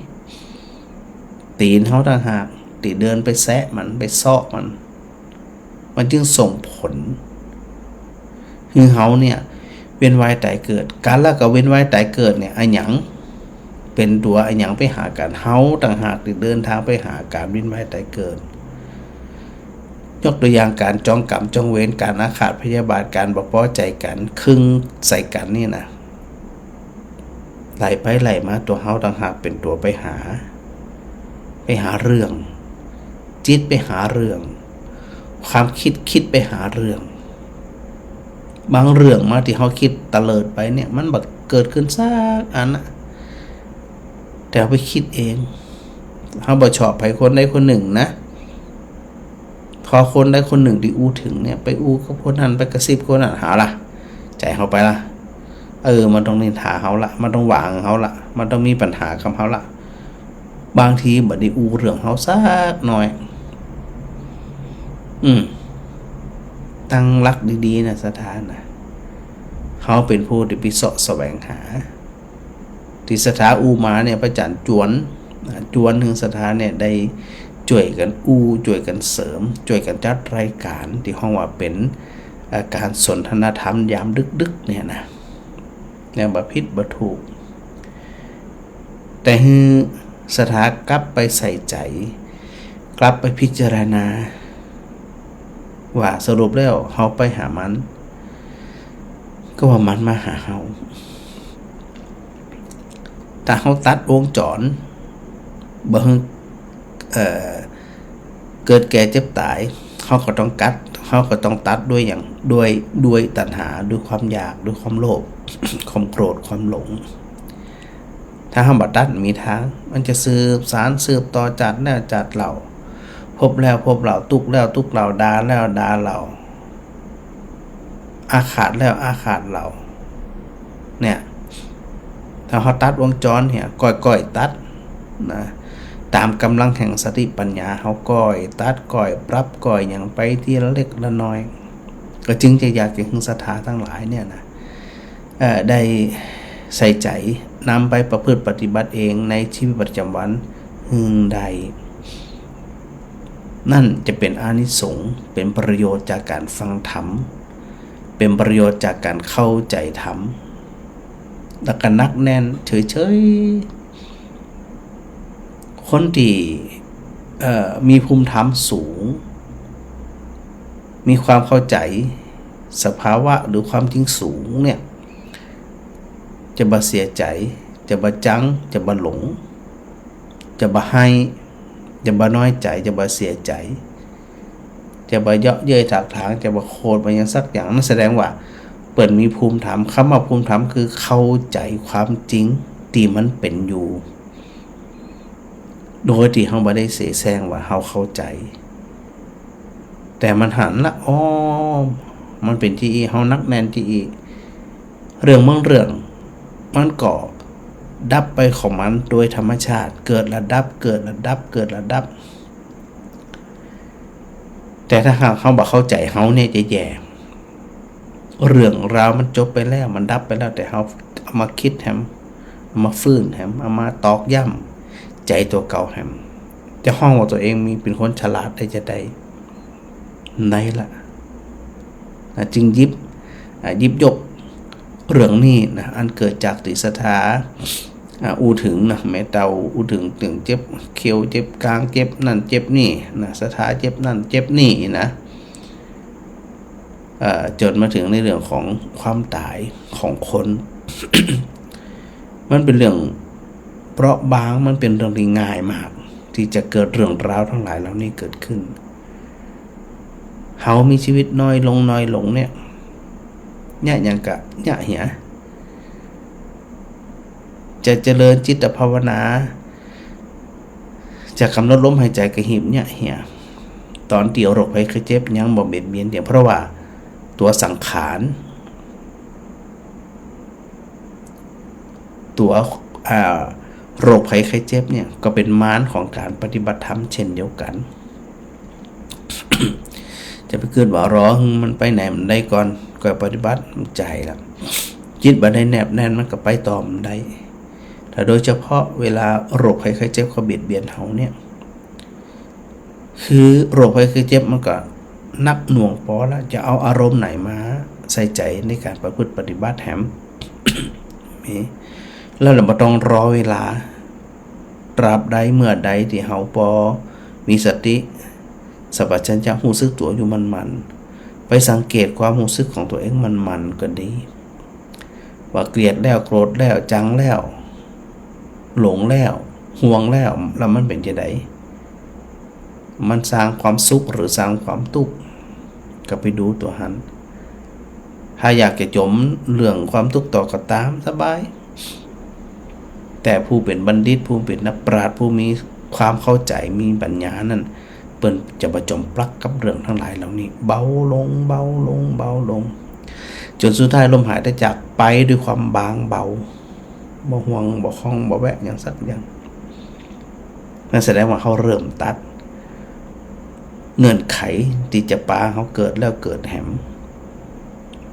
ตี๋นเฮาต่างหากตี้เดินไปแซะมัน ไปเซาะมัน มันจึงส่งผลหื้อเฮาเนี่ยเวียนว่ายต๋ายเกิด ก๋านละกับเวียนว่ายต๋ายเกิดเนี่ย อะหยังเป๋นตั๋ว อะหยังไปหากั๋น เฮาต่างหากตี้เดินตางไปหาก๋านเวียนว่ายต๋ายเกิด ยกตั๋วอย่างก๋านจองก๋รรมจองเวร ก๋านอาฆาตพยาบาท ก๋านบ่ปอใจ๋กั๋น เคืองใส่กั๋นนี่นะ ไล่ไปไล่มาตั๋วเฮาต่างหากเป๋นตั๋วไปหา ไปหาเรื่อง จิตไปหาเรื่อง ความกึ๊ดกึ๊ดไปหาเรื่อง บางเรื่องมาตี้เฮากึ๊ดตะเลิดไปเนี่ย มันบ่เกิดขึ้นสักอันนะ แต่เฮาไปกึ๊ดเอง เฮาบ่ชอบใผคนใดคนนึ่งนะ พอคนใดคนนึ่งตี้อู้เถิงเนี่ย ไปอู้กับคนนั้น ไปกระซิบคนนั้น เอาละ ใจ๋เฮาไปละ เออ มันต้องนินทาเฮาละ มันต้องว่าเฮาละ มันต้องมีปัญหากับเฮาละ บางทีบ่ได้อู้เรื่องเฮาสักหน่อย อืม ตั้งหลักดีๆ นะ ศรัทธานะ เฮาเป๋นผู้ตี้ไปเซาะแสวงหา ตี้ศรัทธาอู้มาเนี่ย พระอาจารย์จวน อ่า จวนหื้อศรัทธาเนี่ยได้จ้วยกั๋นอู้ จ้วยกั๋นเสริม จ้วยกั๋นจัดรายก๋านตี้ฮ้องว่าเป๋น เอ่อ ก๋านสนทนาธรรมยามดึกๆ เนี่ยนะ เนี่ยบ่ผิดบ่ถูก แต่หื้อศรัทธากลับไปใส่ใจ๋ กลับไปพิจารณา ว่าสรุปแล้วเฮาไปหามัน ก็ว่ามันมาหาเฮา ถ้าเฮาตัดวงจร บ่หื้อ เอ่อ เกิดแก่เจ็บต๋าย เฮาก็ต้องกัด เฮาก็ต้องตัดด้วยหยัง ด้วย ด้วยตัณหา ด้วยความอยาก ด้วยความโลภ ความโกรธ ความหลง ถ้าเฮาบ่ตัด มีตาง มันจะสืบสานสืบต่อ จาติแล้วจาติเล่า ภพแล้วภพเล่า ตุ๊กข์แล้วตุ๊กข์เล่า ด่าแล้วด่าเล่า อาฆาตแล้วอาฆาตเล่า เนี่ย ถ้าเฮาตัดวงจรเนี่ย ก้อยๆ ตัดนะ ต๋ามก๋ำลังแห่งสติปัญญา เฮาก้อยตัด ก้อยปรับ ก้อยหยังไปทีละเล็กละน้อย ก็จึงจะอยากจะหื้อศรัทธาตังหลายเนี่ยนะ เอ่อ ได้ใส่ใจ๋นำไปประพฤติปฏิบัติเองในชีวิตประจ๋ำวันหื้อได้ นั่นจะเป๋นอานิสงส์ เป๋นประโยชน์จากก๋านฟังธรรม เป๋นประโยชน์จากก๋านเข้าใจ๋ธรรม แล้วก็หนักแน่นเฉยๆ คนตี้ เอ่อ มีภูมิธรรมสูง มีความเข้าใจ๋สภาวะหรือความจริงสูงเนี่ย จะบ่เสียใจ๋ จะบ่จัง จะบ่หลง จะบ่ไห้ จะบ่น้อยใจ๋ จะบ่เสียใจ๋ จะบ่เยาะเย้ยถากถาง จะบ่โขด บ่หยังสักอย่าง นั่นแสดงว่าเปิ้นมีภูมิธรรม กำว่าภูมิธรรมคือเข้าใจ๋ความจริงตี้มันเป๋นอยู่ โดยตี้เฮาบ่ได้เสแสร้งว่าเฮาเข้าใจ๋ แต่มันหันละ อ๋อ มันเป๋นจาอี้ เฮาหนักแน่นจาอี้ เรื่องบางเรื่อง มันก็ดับไปของมันโดยธรรมชาติ เกิดแล้วดับ เกิดแล้วดับ เกิดแล้วดับ แต่ถ้าหากเฮาบ่เข้าใจ๋ เฮาเนี่ยจะแย่ เรื่องราวมันจบไปแล้ว มันดับไปแล้ว แต่เฮาเอามาคิดแหม เอามาฟื้นแหม เอามาตอกย้ำใจ๋ตั๋วเก่าแหม จะฮ้องว่าตั๋วเองมี เป๋นคนฉลาดได้จาใด ไหนละ อ่ะ จึงหยิบ อ่ะ หยิบยกเรื่องนี้นะ อันเกิดจากตี้ศรัทธา อ่ะ อู้เถิงนะ แม่เฒ่าอู้เถิง เถิงเจ็บเข่า เจ็บกราง เจ็บนั่นเจ็บนี่นะ ศรัทธาเจ็บนั่นเจ็บนี่นะ เอ่อ จ๋นมาเถิงในเรื่องของความต๋ายของคน มันเป๋นเรื่องเปราะบาง มันเป๋นเรื่องตี้ง่ายมาก ตี้จะเกิดเรื่องราวตังหลายเหล่านี้เกิดขึ้น เฮามีชีวิตน้อยลง น้อยลงเนี่ย เยียะหยังกะเยียะเหีย จะเจริญจิตภาวนา จะก๋ำหนดลมหายใจ๋ก็หีบเยียะเหีย ต๋อนตี้โรคภัยไข้เจ็บยังบ่เบียดเบียนเดียว เพราะว่าตั๋วสังขาร ตั๋ว อ่า โรคภัยไข้เจ็บเนี่ย ก็เป๋นมารของก๋านปฏิบัติธรรมเช่นเดียวกั๋น จะไปกึ๊ดว่ารอหื้อมันไปไหนมันได้ก่อน ก่อยปฏิบัติ มันใจ๋ละ จิตบ่ได้แนบแน่น มันก็ไปต่อมันได้ ถ้าโดยเฉพาะเวลาโรคภัยไข้เจ็บเขาเบียดเบียนเฮาเนี่ย คือโรคภัยไข้เจ็บมันก็หนักหน่วงปอละ จะเอาอารมณ์ไหนมาใส่ใจ๋ในก๋านประพฤติปฏิบัติแหม นี่ แล้วเราบ่ต้องรอเวลา ตราบใดเมื่อใดตี้เฮาปอมีสติ สัมปชัญญะฮู้สึกตั๋วอยู่หมั่นๆ ไปสังเกตความฮู้สึกของตั๋วเองหมั่นๆ ก็ดี ว่าเกลียดแล้ว โกรธแล้ว จังแล้ว หลงแล้ว ห่วงแล้ว แล้วมันเป๋นจาใด มันสร้างความสุขหรือสร้างความตุ๊กข์ ก็ไปดูตั๋วหั้น ถ้าอยากจะจ๋มเรื่องความตุ๊กข์ต่อก็ต๋ามสบาย แต่ผู้เป๋นบัณฑิต ผู้เป๋นนักปราชญ์ ผู้มีความเข้าใจ๋ มีปัญญานั้น เปิ้นจะบ่จ๋มปลั๊กกับเรื่องตังหลายเหล่านี้ เบาลง เบาลง เบาลง จ๋นสุดท้ายล้มหายตายจากไปด้วยความบางเบา บ่ห่วง บ่ข้อง บ่แวะหยังสักอย่าง นั่นแสดงว่าเฮาเริ่มตัดเงื่อนไขตี้จะปาเฮาเกิดแล้วเกิดแหม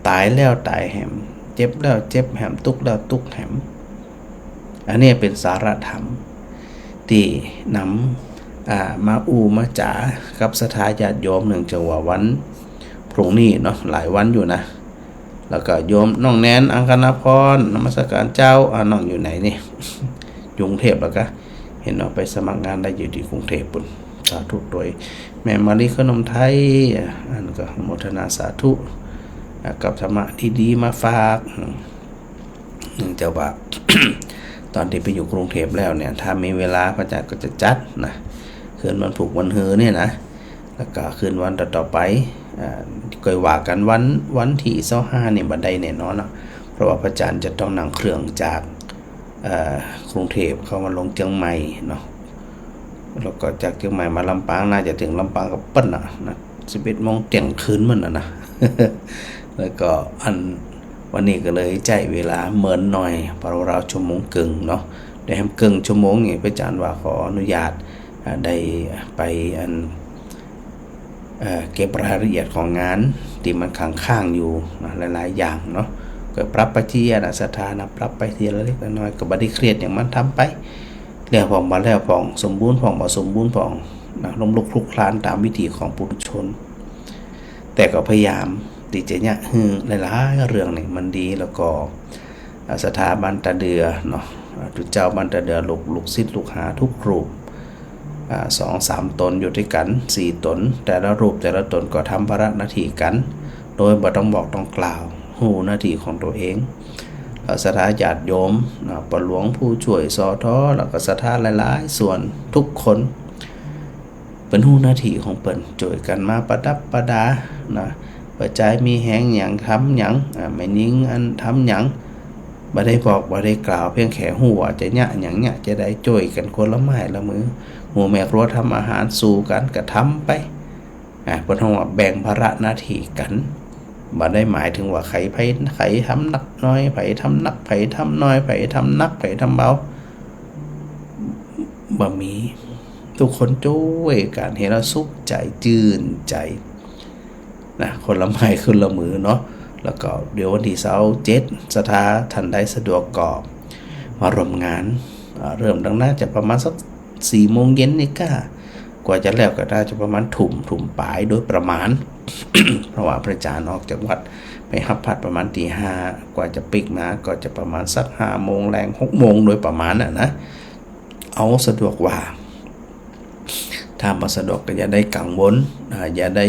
ต๋ายแล้วต๋ายแหม เจ็บแล้วเจ็บแหม ตุ๊กข์แล้วตุ๊กข์แหม อันนี้เป๋นสาระธรรมตี้นำ อ่า มาอู้มาจ๋ากับศรัทธาญาติโยม เนื่องจากว่าวันพรุ่งนี้เนาะ หลายวันอยู่นะ แล้วก็โยมน้องแนน อังคณพร นมัสการเจ้า อ่า น้องอยู่ไหนนี่ อยู่กรุงเทพฯ แล้วก็ เห็นว่าไปสมัครงานได้อยู่ตี้กรุงเทพฯ ปู้น สาธุตวย แม่มาลีขนมไทย อ่า อันก็อนุโมทนาสาธุ อ่า กับธรรมะดีๆ มาฝาก อืม เนื่องจากว่า ต๋อนตี้ไปอยู่กรุงเทพฯ แล้วเนี่ย ถ้ามีเวลาพระอาจารย์ก็จะจัดนะ คืนวันพูกวันฮือเนี่ยนะ แล้วก็คืนวันต่อๆ ไป อ่า ก็ว่ากั๋นวัน วันตี้ซาวห้านี่บ่ได้แน่นอนเนาะ เพราะว่าพระอาจารย์จะต้องนั่งเครื่องจาก เอ่อ กรุงเทพฯ เข้ามาลงเจียงใหม่เนาะ แล้วก็จากเจียงใหม่มาลำปาง น่าจะเถิงลำปางก็เปิ้นน่ะนะ สิบเอ็ดโมงเตี้ยงคืนมันน่ะนะ แล้วก็อัน วันนี้ก็เลยใจ๊เวลาเมินหน่อย ประมาณชั่วโมงเกิ่งเนาะ ได้แหมเกิ่งชั่วโมงนี่ พระอาจารย์ว่าขออนุญาต อ่า ได้ไปอัน เอ่อ เก็บรายละเอียดของงานตี้มันค้างๆ อยู่นะ หลายๆ อย่างเนาะ ก็ปรับไปทีละนะ ศรัทธานะ ปรับไปทีละเล็กละน้อย ก็บ่ได้เครียดหยัง มันทำไป แล้วพ่องบ่แล้วพ่อง สมบูรณ์พ่องบ่สมบูรณ์พ่องนะ ล้มลุกคลุกคลานต๋ามวิถีของปุถุชน แต่ก็พยายามตี้จะเยียะหื้อหลายๆ เรื่องนี่มันดี แล้วก็ อ่า ศรัทธาบ้านตาเดือเนาะ อ่า ตุ๊เจ้าบ้านตาเดือ ลูก ลูกศิษย์ลูกหาทุกรูป อ่า สองสามต๋นอยู่ตวยกั๋น สี่ต๋น แต่ละรูปแต่ละต๋นก็ทำภาระหน้าตี้กั๋น โดยบ่ต้องบอกต้องกล่าว ฮู้หน้าตี้ของตั๋วเอง อ่า ศรัทธาญาติโยมนะ ป้อหลวงผู้ช่วย สอทอ แล้วก็ศรัทธาหลายๆ ส่วนทุกคน เปิ้นฮู้หน้าตี้ของเปิ้น จ้วยกั๋นมาประดับประดานะ ป้อจายมีแฮงหยังทำหยัง อ่า แม่ญิงอันทำหยัง บ่ได้บอกบ่ได้กล่าว เพียงแค่ฮู้ว่าจะเยียะหยังเยียะจะใด จ้วยกั๋นคนละไม้ละมือ หมู่แม่ครัวทำอาหารสู่กั๋นก็ทำไป อ่า เปิ้นฮ้องว่าแบ่งภาระหน้าตี้กั๋น บ่ได้หมายเถิงว่าใผ ใผ ใผทำหนักน้อย ใผทำหนัก ใผทำน้อย ใผทำหนัก ใผทำเบา บ่มี ทุกคนจ้วยกั๋น เห็นแล้วสุขใจ๋ จื้นใจ๋นะ คนละไม้คนละมือเนาะ แล้วก็เดี๋ยววันตี้ซาวเจ็ด ศรัทธาต้านใดสะดวกก็มาร่วมงาน อ่า เริ่มตั้งน่าจะประมาณสักสี่โมงเย็นนี่ก้า กว่าจะแล้วก็น่าจะประมาณทุ่ม ทุ่มป๋ายโดยประมาณ เพราะว่าพระอาจารย์ออกจากวัดไปฮับภัตตร์ประมาณตีห้า กว่าจะปิ๊กมาก็จะประมาณสักห้าโมงแลง หกโมงโดยประมาณน่ะนะ เอาสะดวกว่า ถ้าบ่สะดวกก็อย่าได้กังวล อ่า อย่าได้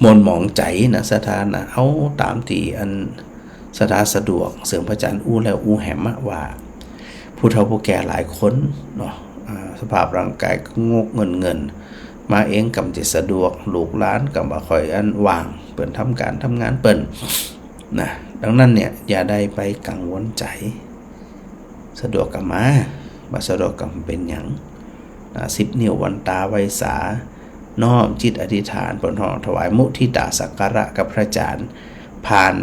หม่นหมองใจ๋นะ ศรัทธานะ เอาต๋ามตี้อันศรัทธาสะดวก เซิ่งพระอาจารย์อู้แล้วอู้แหมอะว่า ผู้เฒ่าผู้แก่หลายคนเนาะ อ่า สภาพร่างกายก็งกเงินๆ มาเองก็บ่จะสะดวก ลูกหลานก็บ่ค่อยอันว่าง เปิ้นทำก๋านทำงานเปิ้นนะ ดังนั้นเนี่ย อย่าได้ไปกังวลใจ๋ สะดวกก็มา บ่สะดวกก็บ่เป๋นหยังนะ สิบนิ้ววันตาไหว้สา น้อมจิตอธิษฐาน เปิ้นฮ้องถวายมุทิตาสักการะกับพระอาจารย์ ผ่าน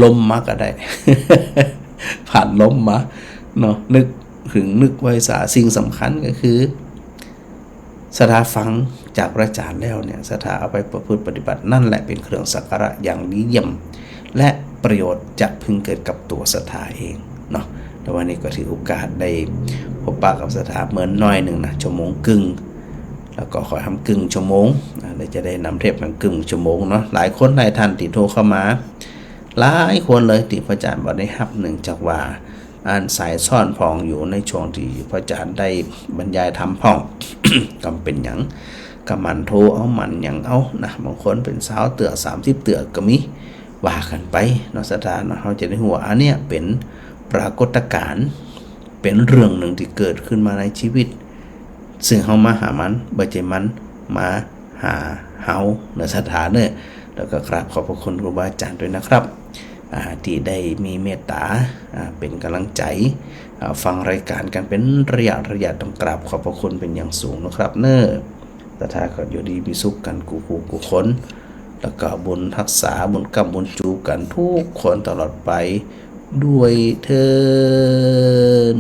ลมมาก็ได้ ผ่านลมมาเนาะ นึกถึง นึกไหว้สา สิ่งสำคัญก็คือ ศรัทธาฟังจากพระอาจารย์แล้วเนี่ย ศรัทธาเอาไปประพฤติปฏิบัติ นั่นแหละเป๋นเครื่องสักการะอย่างดีเยี่ยม และประโยชน์จะพึงเกิดกับตั๋วศรัทธาเองเนาะ แต่วันนี้ก็ถือโอกาสได้พบปะกับศรัทธาเมินหน้อยนึ่งนะ ชั่วโมงเกิ่ง แล้วก็ขอแหมเกิ่งชั่วโมงนะ เดี๋ยวจะได้นำเทปแหมเกิ่งชั่วโมงเนาะ หลายคนหลายต้านตี้โทรเข้ามา หลายคนเลยตี้พระอาจารย์บ่ได้ฮับ เนื่องจากว่า อันสายซ้อนพ่องอยู่ในช่วงตี้พระอาจารย์ได้บรรยายธรรมพ่อง ก็บ่เป๋นหยัง ก็หมั่นโทรเอาหมั่นหยังเอานะ บางคนเป๋นซาวเตื้อ สามสิบเตื้อก็มี ว่ากั๋นไปเนาะ ศรัทธาเนาะ เฮาจะได้ฮู้ว่าอันเนี้ยเป๋นปรากฏการณ์ เป๋นเรื่องนึ่งตี้เกิดขึ้นมาในชีวิต ซึ่งเฮามาหามัน บ่ใจ้มันมาหาเฮาเนาะ ศรัทธาเนาะ แล้วก็กราบขอบพระคุณครูบาอาจารย์ด้วยนะครับ อ่า ตี้ได้มีเมตต๋า อ่า เป๋นก๋ำลังใจ๋ อ่า ฟังรายก๋านกั๋นเป๋นระยะระยะ ต้องกราบขอบพระคุณเป๋นอย่างสูงนะครับเนาะ ศรัทธาก็อยู่ดีมีสุขกั๋นกู้ผู้กู้คน แล้วก็บุญฮักษา บุญก้ำบุญจู๋กั๋นกู้คนตลอดไป ด้วยเทอญ